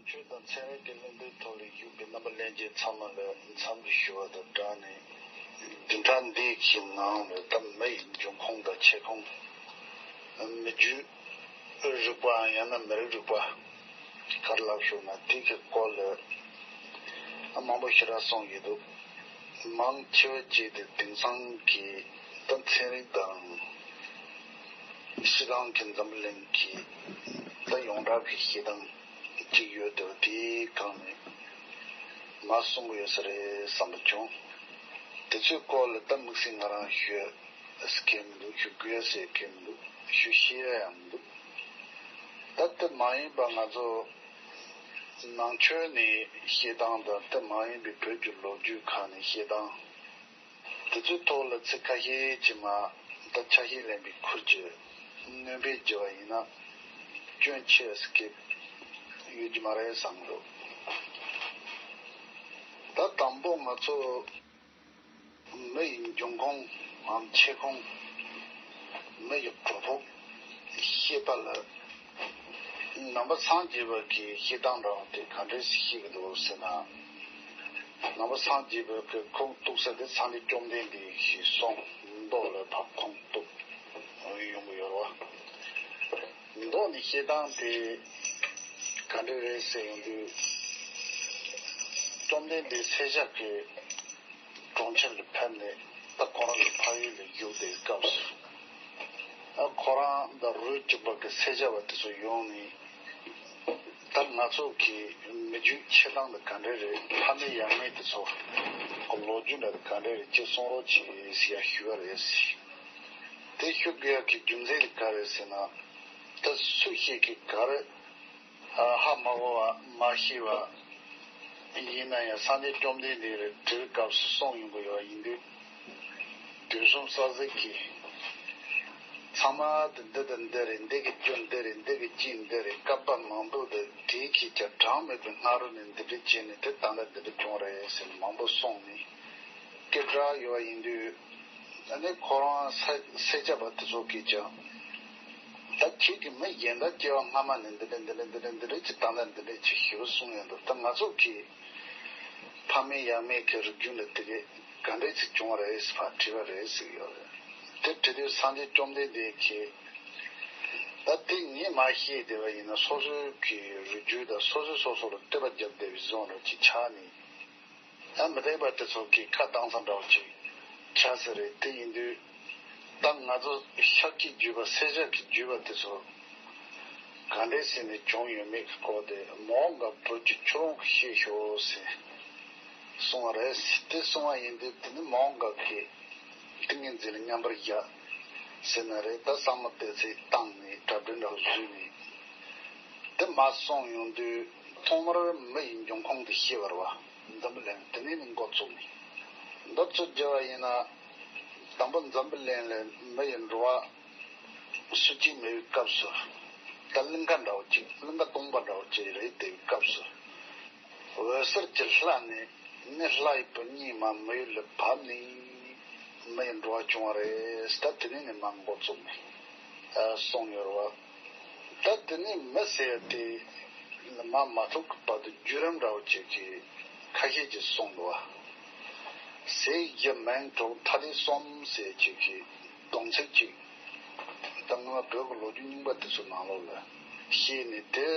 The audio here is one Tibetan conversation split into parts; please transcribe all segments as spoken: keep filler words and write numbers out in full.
ཆོས་དང་ཚན་རིག་གི་གླེང་སྟེགས་ཐོག་ལ་བཞུགས་པའི་རྣམ་པ་ལྷན་རྒྱས་ཚང་མ་ལ་འཚམས་འདྲི་ཞུ་བ་དང་སྦྲགས་ནས། བདུན་ཕྲག་འདིའི་གི་ནང་ལ་ད་མི་ཡི་འབྱུང་ཁུངས་དང་འཆད་ཁུངས། མི་རྒྱུད་རིག་པའམ་ཡང་ན་མི་རིགས་རིག་པ་ག་རེ་ལབ་ཤོག་ན། དེ་གི་སྐོར་ལ་མང་པོ་ཞེ་དྲག་གསུངས་ཡོད་འདུག། མང་ཆེ་བ་ཅིག་དེ་དེང་སང་གི་ད་ཚན་རིག་དང་སྤྱིར་བཏང་གི་འཛམ་བུ་གླིང་གི་ད་ཡོངས་གྲགས་ཀྱི་བཤད་སྟངས་ཅིག་ཡོད་དེ། དེའི་སྒང་ནས་མར་གསུང་གི་ཡོད་ས་རེད་བསམ་པ་བྱུང་། དེ་ཚོའི་སྐོར་ལ་ད་དམིགས་བསལ་ང་རང་ཞུ་ཡས་མཁན་མི་འདུག། ཞུ་དགོས་ཡས་མཁན་མི་འདུག། ཞུ་ཤེས་ཡས་ཡང་མི་འདུག། ད་དེ་མ་ཡིན་པ་ང་ཚོ་ནང་ཆོས་ནས་བཤད་སྟངས་དང་། དེ་མ་ཡིན་པའི་བོད་ཀྱི་ལོ་རྒྱུས་ཁག་ནས་བཤད་སྟངས། དེ་ཚོའི་ཐོག་ལ་ཚིག་ཁ་ཤས་ཅིག་མར་ད་ཆ་ཤས་ལེན་པའི་ཁུལ་གྱིས་སྣོན་པ་བགྱིས་པ་ཡིན་ན་སྐྱོན་ཆེ་སྐྱེ་ཡོད་ཀྱི་མ་རེད་བསམ་འདུག། ད་དང་པོ་ང་ཚོ་མི་ཡི་འབྱུང་ཁུངས་འམ་འཆད་ཁུངས། མི་ཡི་གྲོགས་པོ་ཤེས་པ་ལ། ནང་པ་སངས་རྒྱས་པ་གི་བཤད་སྟངས་འདྲ་བ་དེ་ག་འདྲས་ཤེས་ཀྱི་འདུག་ཟེར་ན། ནང་པ་སངས་རྒྱས་པ་གི་ཁུངས་གཏུགས་ས་དེ་སངས་རྒྱས་བཅོམ་ལྡན་འདས་ཞེས་གསུངས། མདོ་ལ་ཕར་ཁུངས་གཏུགས་ཡོང་གི་ཡོད་རེད་བ། མདོ་ནས་བཤད་སྟངས་དེ་ག་འདྲས་རེད་ཟེར་ཡོང་དུས། བཅོམ་ལྡན་འདས་སེར་སྐྱ་གི་གྲོང་ཁྱེར་ལ་ཕེབས་ནས་ད་ཁོ་རང་གི་ཕ་ཡུལ་ལ་བཞུགས་པའི་སྐབས་སུ། ཨ་ཁོ་རང་དང་རོ་གཅིག་པ་གི་སེར་སྐྱ་བ་དེ་ཚོ་ཡོང་ནས། ད་ང་ཚོ་གི་མི་རྒྱུད་འཆད་སྟངས་དེ་ག་འདྲ་རེད། ཕ་མེས་ཡང་མེས་དེ་ཚོ་གི་ལོ་རྒྱུས་འདྲ་དེ་ག་འདྲ་རེད་ཅེས་གསུང་རོགས་གྱིས་ཟེར་ཡ་ཞུས་པ་རེད། དེ་ཞུ་དགོས་ཡ་གི་རྒྱུ་མཚན་དེ་ག་རེད་ཟེར་ན། ད་སུ་ཞིག་གིས་ག་རེ་ཧ་མ་གོ་བ་མ་ཤེས་པ་ཡིན་ན་ཡང་། སངས་རྒྱས་བཅོམ་ལྡན་འདས་ལ་དྲིས་པའི་སྐབས་སུ་གསུངས་ཡོང་གི་ཡོད་པ་ཡིན་དུས། དུས་གསུམ་རྩ་ཟེར་གྱི་ཚང་མ་དེ་འདི་དང་འདི་རེད། འདི་གི་རྒྱུ་འདི་རེད། འདི་གི་རྐྱེན་འདི་རེད། བསྐལ་པ་མང་པོ་དེ་དེའི་ཁྱེད་ཀྱང་གྲངས་མེད་པའི་སྔ་རོལ་ནས་འདི་འདྲ་བྱས་ནས་དེ་ད་ལྟ་འདི་འདྲ་བྱུང་རེད་ཟེར་ནས་མང་པོ་གསུངས་ནས། སྐད་གྲགས་ཡོད་པ་ཡིན་དུས། ཨ་ནི་ཁོ་རང་ས་སེར་སྐྱ་བ་དེ་ཚོ་གིས་ཀྱང་། ད་ཁྱེད་ཀྱིས་མི་གཞན་དག་སྐྱེ་བ་སྔ་མ་ནས་འདི་འདྲ་འདི་འདྲ་འདི་འདྲ་འདི་འདྲ་ཅིག་ད་ལྟ་འདི་འདྲ་ཅིག་ཞེ་པོ་གསུངས་ཡོད་འདུག། ད་ང་ཚོ་གི་ཕ་མེས་ཡང་མེས་ཀྱི་རིགས་རྒྱུད་ལ་དེ་གས་ག་འདྲ་ཅིག་བྱུང་བ་རེད་ཟེར་ཕར་དྲིས་པ་རེད་ཟེར་གྱི་ཡོད་རེད། དེ་དྲིས་དུས་སངས་རྒྱས་བཅོམ་ལྡན་འདས་ཀྱིས། ད་དེ་ངས་མ་ཤེས་བསྡད་པ་ཡིན་ན། སོ་སོའི་གི་རིགས་རྒྱུད་དང་སོ་སོས་སོ་སོ་ལ་བསྟོད་པ་བརྒྱབ་བསྡད་པའི་བཟོ་འདྲ་ཅིག་ཆགས་ནས། ཡང་མི་དད་པ་དེ་ཚོ་གིས་ཁ་བཏང་ས་འདྲ་བོ་ཅིག་ཆགས་ས་རེད། དེ་ཡིན་དུས་ད་ང་ཚོ་ཤཱཀྱའི་བརྒྱུད་པ་སེར་སྐྱ་གི་བརྒྱུད་པ་དེ་ཚོ་ག་འདྲས་ཟེར་ནས་བྱུང་ཡོད་མེད་ཀྱི་སྐོར་དེ་མོའུ་འགལ་བོད་ཀྱི་ཁྱོད་རང་གིས་ཤེས་ཤོག་ཟེར་གསུངས་པ་རེད། དེ་གསུངས་པ་ཡིན་དུས་དེ་ནི་མོའུ་འགལ་གྱིས་ཏིང་ངེ་འཛིན་ལ་མཉམ་པར་བཞག་ཟེར་ན་རེད། ད་བསམ་བློ་དེ་ཚོ་བཏང་ནས་གྲ་སྒྲིག་འདྲ་བོ་བཟོས་ནས། དེ་མར་གསུངས་ཡོང་དུས་ཐོག་མར་མི་ཡི་འབྱུང་ཁུངས་དེ་ཤེས་པ་རེད་བ། འཛམ་བུ་གླིང་དེ་ནས་ནི་འགོ་བཙུགས་ནས། འདི་ཚོ་བརྗོད་པ་ཡིན་ན། དང་པོ་འཛམ་བུ་གླིང་ལ་མི་ཡི་འགྲོ་བ་སུ་གཅིག་མེད་པའི་སྐབས་སུ། ད་གླིང་ག་འདྲ་བོ་ཅིག། གླིང་ག་སྟོང་པ་འདྲ་བོ་ཅིག་རེད་དེའི་སྐབས་སུ། འོད་ཟེར་གྱི་ལྷ་ནས་ནི་ལྷ་ཡི་བུ་གཉིས་མ་མི་ཡུལ་ལ་བབས་ནས་མི་ཡི་འགྲོ་བ་བྱུང་བ་རེད། ད་དེ་ནས་ནི་མ་འགོ་བཙུགས་ནས་གསུངས་ཡོད་རེད་བ། ད་དེ་ནས་མི་ཟེར་ཡ་དེ་མ་མ་ཐུག་གི་བར་དུ་བརྒྱུད་རིམ་འདྲ་བོ་ཅིག་གི་ཁ་ཤས་ཀྱིས་གསུངས་འདུག་བ། ཟས་བཞི་མིང་དྲུག་ཐ་དད་གསུམ་ཟེར་ཅིག་གི་སྡོམ་ཚིག་ཅིག། ད་སྔོན་མ་བོད་ཀྱི་ལོ་རྒྱུས་རྙིང་པ་དེ་ཚོའི་ནང་ལོགས་ལ་བཤད་ནས། དེ་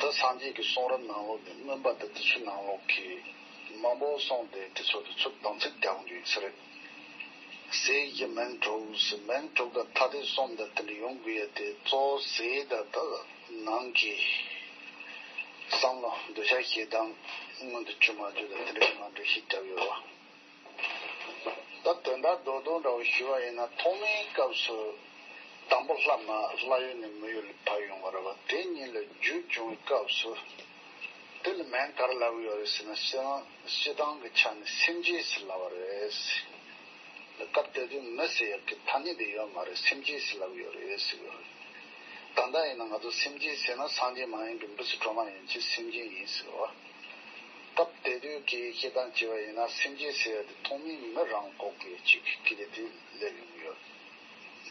ད་སངས་རྒྱས་ཀྱི་གསུང་རབ་ནང་ལོགས་ནས་མངོན་པ་དང་དེ་ཚོའི་ནང་ལོགས་ཀྱི་མང་པོ་གསུངས་ཏེ། དེ་ཚོ་དེ་ཚོ་སྡོམ་ཚིག་རྒྱག་འདུག་ཟེར། ཟས་བཞི་མིང་དྲུག་ཟེར། མིང་དྲུག་དང་ཐ་དད་གསུམ་དང་དེ་འདྲ་ཡོང་དགོས་ཡ་དེ་གཙོ་བོ་ཟས་དང་། ད་ནང་གི་བསམ་བློ་འདོད་ཆགས་ཞེ་སྡང་མངོན་དུ་གྱུར་མ་གྱུར་དང་དེ་འདྲ་གི་ནང་འགྲེལ་བཤད་བརྒྱབ་ཡོད་རེད་བ། ད་དོན་དག་རྡོག་རྡོག་འདྲ་བོ་ཞུ་བ་ཡིན་ན། ཐོག་མའི་སྐབས་སུ་དང་པོ་ལྷ་མ་ལྷ་ཡུལ་ནས་མི་ཡུལ་ལ་ཕར་ཡོང་བ་རེད་བ། དེ་ཉིད་ལ་རྒྱུད་བྱུང་བའི་སྐབས་སུ། དེ་ལ་མིང་ག་རེ་ལབ་ཀྱི་ཡོད་རེད་ཟེར་ན། སྤྱིར་བཏང་གི་ཆ་ནས་སེམས་ཅན་ཟེར་ལབ་པ་རེད། སྐབས་དེ་དུས་མི་ཟེར་ཡག་གི་ཐ་སྙད་དེ་ཡོད་མ་རེད། སེམས་ཅན་ཟེར་ལབ་ཀྱི་ཡོད་རེད་ཟེར་གྱི་ཡོད་རེད། ད་ལྟ་ཡིན་ན་ང་ཚོ་སེམས་ཅན་ཟེར་ན་སངས་རྒྱས་མ་ཡིན་པའི་འབུ་སྲིན་གྲོག་མ་ཡན་ཆད་སེམས་ཅན་ཡིན་ཟེར་བ། སྐབས་དེ་དུས་ཀྱི་བཤད་སྟངས་བྱས་པ་ཡིན་ན། སེམས་ཅན་ཟེར་ཡག་དེ་ཐོག་མའི་མི་རང་འགོག་གི་ཅིག་སྐད་ཆ་དེ་སླེབས་ཡོང་གི་ཡོད།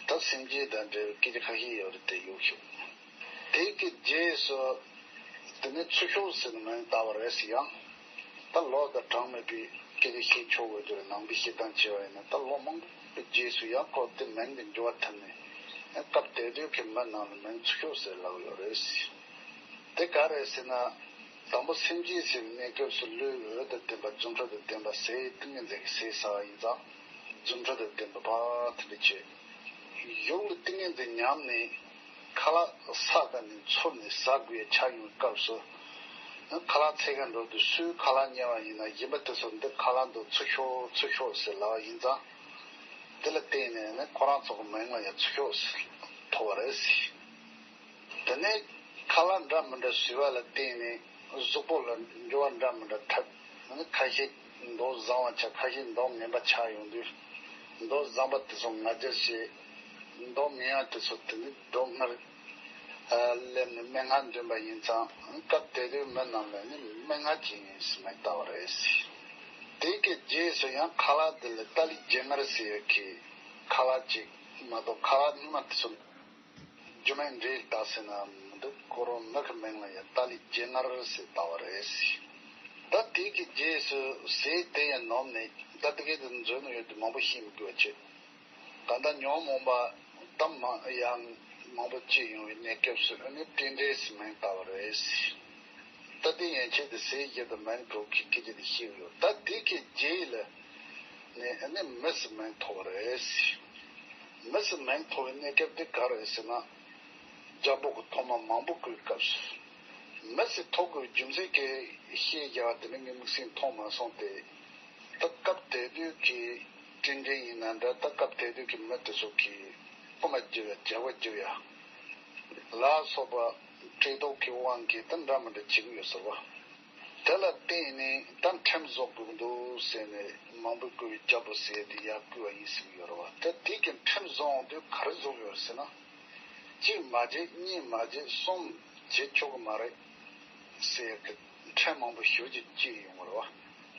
ད་སེམས་ཅན་དང་འབྲེལ་བའི་སྐད་ཆ་ཁ་ཤས་ཡོད་རེད། དེ་གཡུག་ཞོག། དེ་གི་རྗེས་སུ་ དེ་ནས་ཚུར་ཤོག་ཟེར་ནས་མིང་བཏགས་པ་རེད་ཟེར། ཡང་ད་ལོ་དང་གྲངས་མེད་པའི་སྐད་ཆ་བཤད་ཆོག་དགོས་རྒྱུ་རེད། ནང་པའི་བཤད་སྟངས་བྱས་པ་ཡིན་ན། ད་ལོ་མང་པོའི་རྗེས་སུ་ཡང་ཁོ་དེ་མིང་དེ་འགྱུར་བ་ཐེབས་ནས། སྐབས་དེ་དུས་ཀྱི་མི་རྣམས་ལ་མིང་ཚུར་ཤོག་ཟེར་ལབ་ཡོད་རེད་ཟེར། དེ་ག་རེད་ཟེར་ན། དང་པོ་སེམས་ཅན་ཟེར་བའི་གནས་སྐབས་སུ་ལུས་འོད་དང་ལྡན་པ། རྫུ་འཕྲུལ་དང་ལྡན་པ། ཟས་ཏིང་ངེ་འཛིན་གྱིས་ཟས་ཟ་བ་ཡིན་ཙང་། རྫུ་འཕྲུལ་དང་ལྡན་པ་ཕར་དེ་འདྲ་བྱས། ཡུལ་ལ་ཏིང་ངེ་འཛིན་ཉམས་ནས། ཁ་ལག་ས་ག་ནས་འཚོལ་ནས་ཟ་དགོས་ཡ་ཆགས་ཡོང་སྐབས་སུ། ཁ་ལག་འཚོལ་ག་འགྲོ་དུས་སུའི་ཁ་ལག་ཉོ་བ་ཡིན་ན། གཞན་པ་དེ་ཚོ་འདི་ཁ་ལག་འདི་ཚུར་ཤོག་ཚུར་ཤོག་ཟེར་ལབ་པ་ཡིན་ཙང་། དེ་ལ་བརྟེན་ནས་ནི་ཁོ་རང་ཚོ་གི་མིང་ལ་ཡང་ཚུར་ཤོག་ཟེར་ཐོགས་པ་རེད་ཟེར། དེ་ནས་ཁ་ལག་འདྲ་མི་འདྲ་ཟོས་པ་ལ་བརྟེན་ནས་གཟུགས་པོ་ལ་འགྱུར་བ་འདྲ་མི་འདྲ་ཐེབས། ཁ་ཤས་མདོག་བཟང་བ་ཆགས། ཁ་ཤས་མདོག་ངན་པ་ཆགས་ཡོང་དུས། མདོག་བཟང་པ་དེ་ཚོ་ང་རྒྱལ་བྱེད། མདོག་ངན་པ་དེ་ཚོ་དེ་ནི་སྡུག་བསྔལ་སླེབས་ནས་སྨྲེ་སྔགས་འདོན་པ་ཡིན་ཙང་། སྐབས་དེ་དུས་མི་རྣམས་ལ་ནི་སྨྲེ་སྔགས་ཅན་ཡིན་ཟེར་མིང་བཏགས་པ་རེད་ཟེར། དེ་གི་རྗེས་སུ་ཡང་ཁ་ལག་དེ་ལ་ཏཱ་ལའི་རྗེ་ངར་ཟེར་ཡག་གི་ཁ་ལག་ཅིག་མ་གཏོགས། ཁ་ལག་རྙིང་མ་དེ་ཚོ་རྒྱུ་མེད་འདྲེ་ལྟ་ཟེར་ན་མི་འདུག་ཁོ་རང་མི་གི་མིང་ལ་ཡང་ཏཱ་ལའི་རྗེ་ངར་ཟེར་བཏགས་པ་རེད་ཟེར། ད་དེ་གི་རྗེས་སུ་ཟས་དེ་ཡང་ནོམ་ནས། ད་དེ་གའི་དེ་འཛོལ་ནས་ཡོད་དུས་མང་པོ་བཤད་མི་དགོས་པ་བྱས། ད་ལྟ་ཉོན་མོངས་པ་དེ་མ་ཡང་མང་པོ་སྐྱེ་ཡོང་བའི་གནས་སྐབས་སུ། ཨ་ནི་རྟེན་འབྲེལ་ཟེར་མིང་བཏགས་པ་རེད་ཟེར། ད་དེ་ཡན་ཆད་དེ་ཟས་བཞི་དང་མིང་དྲུག་གི་སྐད་ཆ་དེ་བཤད་ཡོད། ད་དེ་གི་རྗེས་ལ་ནས་ཨ་ནི་མི་ཟེར་མིང་ཐོགས་པ་རེད་ཟེར། མི་ཟེར་མིང་ཐོགས་པའི་གནས་སྐབས་དེ་ག་རེ་ཟེར་ན། རྒྱལ་པོ་གི་ཐོག་མ་མང་པོ་བསྐོས་སྐབས་སུ། མི་ཟེར་ཐོགས་དགོས་པའི་རྒྱུ་མཚན་གྱི་བཤད་རྒྱ་བ་དེ་ནི་ངས་དམིགས་བསལ་མཐོང་མ་སོང་སྟེ། ད་སྐབས་དེ་དུས་ཀྱི་རྟེན་འབྲེལ་ཡིན་ན་འདྲ། ད་སྐབས་དེ་དུས་ཀྱི་མི་དེ་ཚོ་གིས་དབུ་མ་བརྒྱབ་ཡ། རྒྱབ་པ་བརྒྱབ་ཡ་ལ་སོགས་པ་བཀྲེས་ལྟོགས་ཀྱི་དབང་གིས་ད་འདྲ་མི་འདྲ་བྱེད་ཀྱི་ཡོད་ཟེར་བ། དེ་ལ་བརྟེན་ནས་ད་ཁྲིམས་བཟོ་དགོས་འདུག་ཟེར་ནས་མང་པོས་བསྐོས་པའི་རྒྱལ་པོ་ཟེར་དེ་ཡར་བསྐོས་པ་ཡིན་ཟེར་གྱི་ཡོད་རེད་བ། ད་དེ་གི་ཁྲིམས་བཟོ་འོང་དུས་ག་རེ་བཟོ་གི་ཡོད་རེད་ཟེར་ན། གཅིག་མ་བྱེད། གཉིས་མ་བྱེད། གསུམ་བྱེད་ཆོག་གི་མ་རེད་ཟེར་གི་ཁྲིམས་མང་པོ་ཞེ་པོ་ཅིག་བཅད་ཡོང་གི་རེད་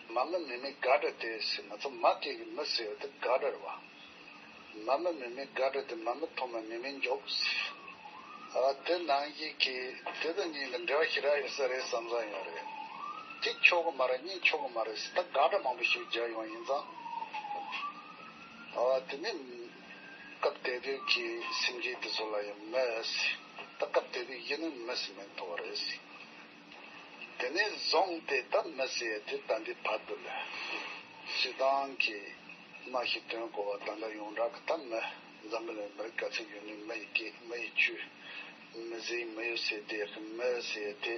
བ། མ་མི་མི་མི་ག་འདྲ་དེ་ཟེར། ང་ཚོ་མ་སྐད་ཀྱི་མི་ཟེར་བ་དེ་ག་འདྲ་རེད་བ། མ་མི་མི་མི་ག་འདྲ་དེ། མ་མི་ཐོག་མ་མི་མི་འཇོག་ཟེར། ཨ། དེ་ནང་བཞིན་གྱི་དེ་དང་གཉིས་ལ་འབྲེལ་བ་ཞེ་དྲག་ཡོད་ས་རེད་བསམ་བསམ་ཡོད་རེད། གཅིག་ཆོག་གི་མ་རེད། གཉིས་ཆོག་གི་མ་རེད་ཟེར། ད་དགག་སྒྲ་མང་པོ་ཞིག་སྦྱར་ཡོང་ཡིན་ཙང་། ཨ། དེ་ནི་སྐབས་དེ་དུས་ཀྱི་སེམས་ཅན་དེ་ཚོ་ལ་ཡང་མི་ཟེར། ད་སྐབས་དེ་དུས་ཡིན་ནི་མི་ཟེར་མིང་ཐོགས་པ་རེད་ཟེར། དེ་ནས་བཟུང་སྟེ་ད་མི་ཟེར་ཡ་དེ་ད་ལྟའི་བར་དུ་ལ་སྤྱིར་བཏང་གི་སྨྲ་ཤེས་དོན་གོ་བ་ད་ལྟ་ཡོངས་གྲགས་ཀྱི་ད་མི། འཛམ་བུ་གླིང་མི་རིགས་ག་ཚོད་ཡོད་ནའི་མི་ཡི་སྐད། མི་ཡི་ཆོས། མི་ཟེར་མི་ཡོད་ཟེར་དེ་གི་མི་ཟེར་ཡ་དེ།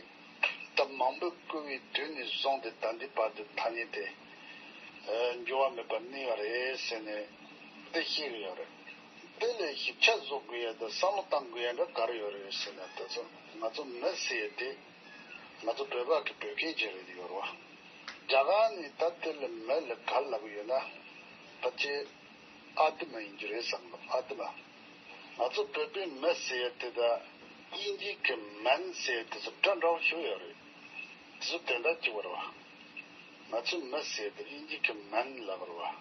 ད་མང་པོས་བསྐུལ་བའི་དུས་ནས་བཟུང་སྟེ་ད་ལྟའི་བར་དུ་ཐ་སྙད་དེ་འགྱུར་བ་མེད་པར་གནས་པ་རེད་ཟེར་ནས་དེ་བཤད་ཀྱི་ཡོད་རེད། དེ་ལས་ཞིབ་ཆ་བཟོ་དགོས་ཡ་དང་བསམ་བློ་བཏང་དགོས་ཡ་འདྲ་ག་རེ་ཡོད་རེད་ཟེར་ན། དེ་ཚོ་ང་ཚོ་མི་ཟེར་ཡ་དེ། ང་ཚོ་བོད་པ་གི་བོད་སྐད་ཅིག་རེད་ཡོད་རེད་བ། རྒྱ་གར་ནས་ད་དེ་ལ་མི་ལ་ག་ལབ་གི་ཡོད་ན། ཕལ་ཆེར་ཨ་ཏི་མ་ཡིན་རྒྱུ་རེད་བསམ་གི། ཨ་ཏི་མ། ང་ཚོ་བོད་པའི་མི་ཟེར་ཡ་དེ་དང་དབྱིན་ཇི་གི་མན་ཟེར་ཡ་དེ་ཚོ་སྒྲ་འདྲ་བོ་ཞིག་ཡོད་རེད། དེ་ཚོ་དོན་དག་གཅིག་པ་རེད་བ། ང་ཚོས་མི་ཟེར་ཡ་དེ་དབྱིན་ཇི་གི་མན་ལབ་རེད་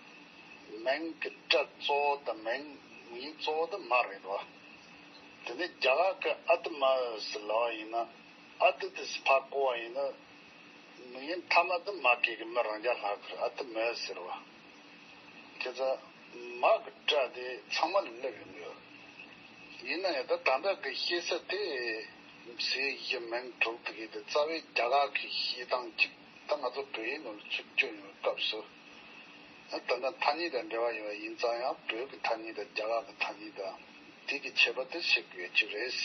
བ། མན་གི་སྒྲ་གཙོ་བོ་དང་མན། མིང་གཙོ་བོ་དེ་མ་རེད་བ། དེ་ནས་རྒྱ་གར་གི་ཨ་ཏི་མ་ཟེར་ལབ་པ་ཡིན་ན། ཨ་ཏི་དེ་ཕར་བཀོལ་བ་ཡིན་ན། མིང་ཐ་མ་དེ་མ་སྐད་ཀྱི་མི་རང་རྐྱ་ལྷག་གི་རེད། ཨ་ཏི་མ་ཟེར་བ། དེ་ཚོ་མ་གི་སྒྲ་དེ་ཚང་མ་ལ་སླེབས་ཡོང་གི་ཡོད། ཡིན་ན་ཡང་ད་ད་ལྟ་གི་བཤད་ས་དེ། ཟས་བཞི་མིང་དྲུག་དེ་གའི་དེ་རྩ་བའི་རྒྱ་གར་གི་བཤད་སྟངས་གཅིག་ད་ང་ཚོ་བོད་ཡིག་ནང་ལ་ཚུར་བསྒྱུར་ཡོང་བའི་སྐབས་སུ། ད་ལྟ་ཐ་སྙད་དང་འབྲེལ་བ་ཡོད་པ་ཡིན་ཙང་ཡང་བོད་ཀྱི་ཐ་སྙད་དང་རྒྱ་གར་གྱི་ཐ་སྙད་དང་དེ་གི་ཁྱད་པར་དེ་ཤེས་དགོས་ཀྱི་རེད།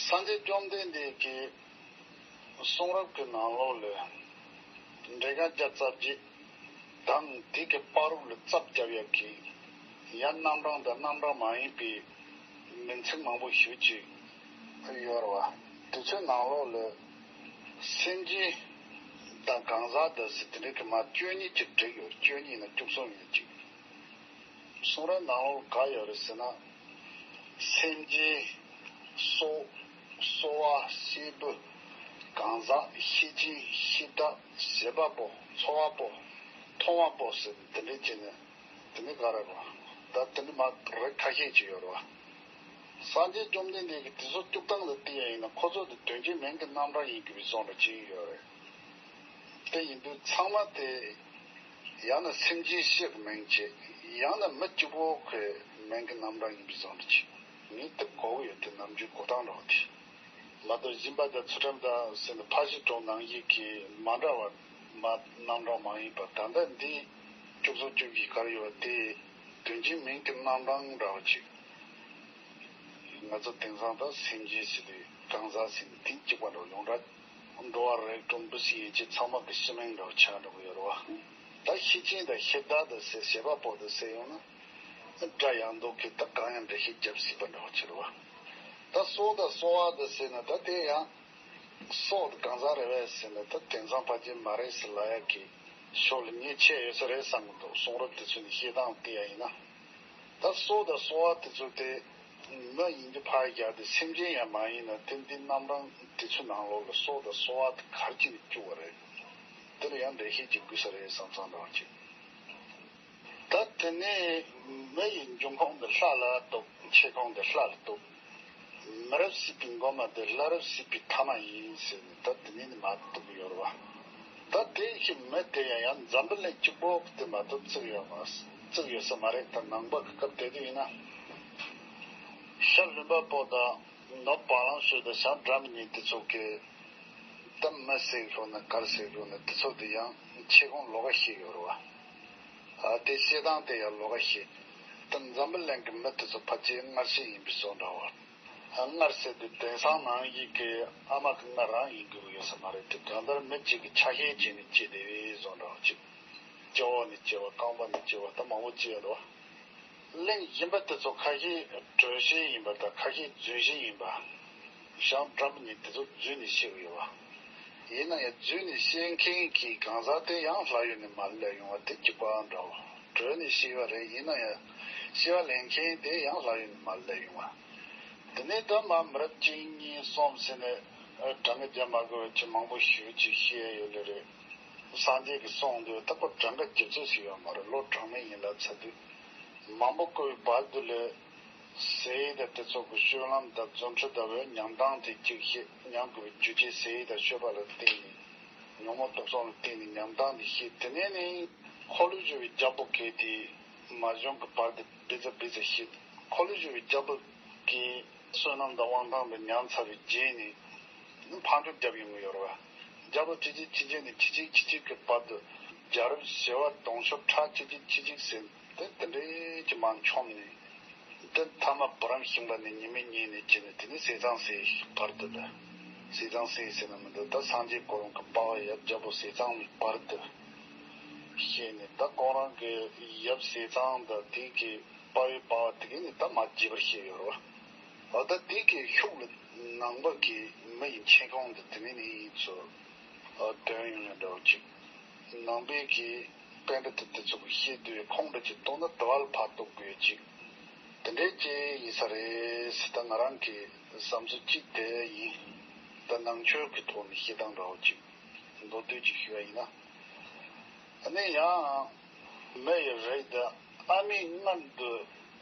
སངས་རྒྱས་བཅོམ་ལྡན་འདས་ཀྱི་གསུང་རབ་ཀྱི་ནང་ལོགས་ལ་འགྲེལ་རྐང་བརྒྱ་རྩ་བརྒྱད་དང་དེ་གི་བར་དུ་ལ་རྩ་བརྒྱབ་ཡག་གི་ཡང་རྣམ་གྲངས་དང་རྣམ་གྲངས་མ་ཡིན་པའི་མིང་ཚིག་མང་པོ་ཞེ་པོ་ཅིག་ཡོད་རེད་བ། དེ་ཚོའི་ནང་ལོགས་ལ་སེམས་ཅན་དང་གང་ཟག་དང་ཟེར་དེ་འདྲའི་གི་མ་བཅུ་གཉིས་ཅིག་བསྒྲིགས་ཡོད། བཅུ་གཉིས་ན་བཅུ་གསུམ་ཡོད་ཅིག་གསུང་རབ་ནང་ལོགས་ག་ཡོད་རེད་ཟེར་ན། སེམས་ཅན། སྲོག་གསོ་བ། སྲད་བུ། གང་ཟག་ཤེས་ཅན། ཤེས་བདག་བྱེད་པ་པོ། ཚོར་བ་པོ། མཐོང་བ་པོ་ཟེར་དེ་འདྲའི་བྱས་ནས་དེ་ནི་ག་རེ་རེད། ད་དེ་ནི་མ་རེད། ཁ་ཤས་ཅིག་ཡོད་རེད་བ། སངས་རྒྱས་བཅོམ་ལྡན་འདས་ཀྱིས་དེ་ཚོ་སྐྱོབ་སྟངས་ལ་བལྟས་ཡ་ཡིན་ན། ཁོ་ཚོ་དེ་དོན་གྱི་མིང་གི་རྣམ་གྲངས་ཡིན་དགོས་པའི་བཟོ་འདྲ་ཅིག་ཡོད་རེད། དེ་ཡིན་དུས་ཚང་མ་དེ་ཡང་ན་སེམས་ཅན་སྤྱི་གི་མིང་བྱས། ཡང་ན་མི་གཅིག་པོ་ཁོའི་མིང་གི་རྣམ་གྲངས་ཡིན་པའི་བཟོ་འདྲ་ཅིག་ངས་དེ་གོ་གི་ཡོད། དེ་ནམ་རྒྱུན་གོ་སྟངས་འདྲ་བོ་དེ། མ་གཏོགས་སྦྱིན་པ་དང་ཚུལ་ཁྲིམས་དང་ཟེར་ནས་ཕར་ཕྱིན་དྲུག་ནང་བཞིན་གྱི་མ་འདྲ་བ་མ་རྣམ་གྲངས་མ་ཡིན་པ། ད་ལྟ་འདི་བཅུ་གསུམ་བཅུ་བཞི་གར་ཡོད་པ་དེ་དོན་གྱི་མིང་གི་རྣམ་གྲངས་འདྲ་བ་ཅིག་ང་ཚོ་དེང་སང་ད་སེམས་ཅན་ཟེར་དུས་གང་ཟག་ཟེར་ནས་དེ་གཅིག་པ་འདྲ་བོ་ཡོངས་གྲགས། འགྲོ་བ་རིགས་དྲུག་འབུ་སྲིན་ཡན་ཆད་ཚང་མ་གི་སྤྱི་མིང་འདྲ་བོ་ཆགས་འགྲོ་གི་ཡོད་རེད་བ། ད་ཤེད་ཅན་དང་ཤེད་བདག་དང་ཟེར་བྱེད་པ་པོ་དང་ཟེར་ཡོང་ན། སྒྲ་ཡང་འདུག་གི་ད་གང་ཡང་འགྲེལ་བཤད་རྒྱབ་སྲིད་པ་འདྲ་བོ་ཅིག་རེད་བ། ད་སྲོག་དང་གསོ་བ་དང་ཟེར་ན་ད་དེ་ཡང་། སྲོག་དེ་གང་ཟག་རེད་བས་ཟེར་ན་ད་དེང་སང་ཕལ་ཆེར་མ་རེད་ཟེར་ལབ་ཡག་གི་ཕྱོགས་ལ་ངས་ཆད་ཡོད་ས་རེད་བསམ་གི་འདུག་གསུང་རབ་དེ་ཚོ་ནས་བཤད་སྟངས་བལྟས་ཡ་ཡིན་ན། ད་སྲོག་དང་གསོ་བ་དེ་ཚོ་དེ་མི་ཡིན་གྱི་ཕར་བཞག་སྟེ་སེམས་ཅན་ཡང་མ་ཡིན་ན། དེ་འདི་རྣམ་གྲངས་དེ་ཚོའི་ནང་ལོགས་ལ་སྲོག་དང་གསོ་བ་དེ་ག་རེ་བྱས་ནས་བཅུག་པ་རེད། དེ་ལ་ཡང་འགྲེལ་བཤད་ཅིག་དགོས་ས་རེད་བསམ་བསམ་འདྲ་བ་ཅིག་ད་དེ་ནས་མི་ཡི་འབྱུང་ཁུངས་འདི་ལྷ་ལ་གཏུགས། མཆེད་ཁུངས་འདི་ལྷ་ལ་གཏུགས། མི་རབས་སྲིད་པའི་མགོ་མ་དེ་ལྷ་རབས་སྲིད་པའི་ཐ་མ་ཡིན་ཟེར་ནས་ད་དེ་ནས་ནི་མར་གཏུགས་ཡོད་རེད་བ། ད་དེ་ཞིག་མི་དེ་ཡང་ཡང་འཛམ་བུ་གླིང་གཅིག་པོ་དེ་མ་གཏོགས་བརྩིགས་ཡོད་མ་བརྩིགས་ཡོད་ས་མ་རེད། ད་ནང་པ་གི་སྐབས་དེ་དུས་ཡིན་ན། ཤར་ལུང་པ་པོ་དང་ནུབ་བ་ལང་སྟོད་དང་བྱང་སྒྲ་མི་སྙན་དེ་ཚོ་གི་ད་མི་ཟེར་ཤོག་ན་ག་རེ་ཟེར་ཤོག་ན་དེ་ཚོ་དེ་ཡང་མཆེད་ཁུངས་ལོགས་ཀ་བཤད་ཡོད་རེད་བ། ཨ་དེ་བཤད་སྟངས་དེ་ཡང་ལོགས་ཀ་བཤད། ད་འཛམ་བུ་གླིང་གི་མི་དེ་ཚོ་ཕལ་ཆེར་མངལ་ཆེན་ཡིན་པའི་བཟོ་འདྲ་བ། ཨ་མངལ་ཟེར་དུས་དེང་སང་ནང་བཞིན་གྱི་ཨ་མ་གི་མངལ་རང་ཡིན་དགོས་ཡོད་ས་མ་རེད་དེ། གང་ལྟར་མི་གཅིག་གི་ཆ་ཤས་བྱས་ནས་སྐྱེས་བསྡད་པའི་བཟོ་འདྲ་བ་ཅིག་སྤྱི་བོ་ནས་སྐྱེ་བ། རྐང་པ་ནས་སྐྱེ་བ། ད་མང་པོ་སྐྱེས་ཡོད་རེད་བ། གླིང་གཞན་པ་དེ་ཚོ་ཁ་ཤས་དྲོད་ཤེས་ཡིན་པ་དང་ཁ་ཤས་རྫུན་ཤེས་ཡིན་པ། བྱང་སྒྲ་མི་སྙན་དེ་ཚོ་རྫུན་ནས་ཤེས་གི་ཡོད་པ། ཡིན་ན་ཡང་རྫུན་ནས་ཤེས་མཁན་གྱི་གང་ཟག་དེ་ཡང་ལྷ་ཡུལ་ནས་མར་སླེབས་ཡོང་བ་དེ་གཅིག་པ་འདྲ་བོ། དྲོད་ནས་ཤེས་པ་རེད། ཡིན་ན་ཡང་ཤེས་པ་ལེན་མཁན་དེ་ཡང་ལྷ་ཡུལ་ནས་མར་སླེབས་ཡོང་བ། དེ་ནས་ད་མར་མི་རབས་གཅིག་གཉིས་གསུམ་ཟེར་ནས་གྲངས་ཀ་རྒྱབ་མ་དགོས་པའི་ཆེས་མང་པོ་ཞེ་པོ་ཅིག་ཤེས་ཡ་ཡོད་ལེ་རེད། སངས་རྒྱས་ཀྱིས་གསུངས་དུས་ད་ཁོ་གྲངས་ཀ་རྒྱབ་ཚོད་ཞིག་ཡོད་མ་རེད། ལོ་གྲངས་མེད་ཡིན་ལབ་ཚར་དུས། མང་པོ་བསྐོར་བའི་བར་དུ་ལ་ཟས་དང་དེ་ཚོ་གི་སྤྱོད་ལམ་དང་རྫུ་འཕྲུལ་དང་བའི་ཉམས་སྟངས་དེ་གཅིག་བཤད། ཉམས་དགོས་པའི་རྒྱུ་རྐྱེན། ཟས་དང་སྤྱོད་པ་ལ་བརྟེན་ནས་ཉོན་མོངས་སྟོབས་གསུམ་ལ་བརྟེན་ནས་ཉམས་སྟངས་དེ་བཤད། དེ་ནས་ནི་འཁོར་ལོས་སྒྱུར་བའི་རྒྱལ་པོ་གལ་ཏེ་མ་བྱུང་གི་བར་དུ་བི་ཛ་བི་ཛ་བཤད། འཁོར་ལོས་སྒྱུར་བའི་རྒྱལ་པོ་གི་བསོད་ནམས་དང་དབང་ཐང་དེ་ཉམས་ཚར་བའི་རྗེས་ནས་ནི་ཕར་འགྲོ་རྒྱབ་ཡོང་གི་ཡོད་རེད་བ། རྒྱལ་པོ་ཆིག་ཆིག་ཆིག་ཆིག་ནས་ཆིག་ཆིག་ཆིག་ཆིག་གི་བར་དུ་རྒྱལ་རབས་བྱེ་བ་དུང་ཕྱུར་ཕྲག་ཆིག་ཆིག་ཆིག་ཆིག་ཟེར་དེ་དེ་འདྲའི་ཀྱི་མར་མཆོངས་ནས། དེ་མཐའ་མ་བུ་རམ་ཤིང་པ་ནས་ཉི་མའི་གཉེན་ནས་སྐྱེས་ནས། དེ་ནས་ཟས་གཙང་སྲས་བར་དུ་ལ། ཟས་གཙང་སྲས་ཟེར་ན་མི་འདུག་ད་སངས་རྒྱས་གོ་རིམ་གྱི་པ་ཕ་ཡབ་རྒྱལ་པོ་ཟས་གཙང་ནས་བར་དུ་བཤད་ནས། ད་ཁོང་རང་གི་ཡབ་ཟས་གཙང་དང་དེ་གི་པ་ཕའི་པ་ཕ་དེ་གི་ནས་ད་མར་རྒྱས་པར་བཤད་ཡོད་རེད་བ། འོ་ད་དེ་གི་ཤུགས་ལ་ནང་པ་གི་མི་ཡི་མཆེད་ཁུངས་འདི་དེ་ནས་ནི་ཚུར་འདོན་ཡོང་ཡ་འདྲ་བོ་ཅིག་ནང་པའི་གི་པཎྜི་ཏ་དེ་ཚོ་གི་བཤད་དུས་ཁུངས་འདྲ་ཅིག་གཏོང་ན་དེ་བ་ལ་ཕར་གཏུགས་དགོས་ཅིག་དེ་འདྲའི་ཅིག་ཡིན་ས་རེད་ཟེར། ད་ང་རང་གི་བསམ་ཚུལ་ཅིག་དེ་ཡིན། ད་ནང་ཆོས་ཀྱི་ཐོག་ནས་བཤད་སྟངས་འདྲ་བོ་ཅིག་མདོར་བསྡུས་ཅིག་ཞུ་བ་ཡིན་ན། ཨ་ནི་ཡང་མི་ཡི་རིགས་དེ་ཨ་མའི་མངལ་དུ་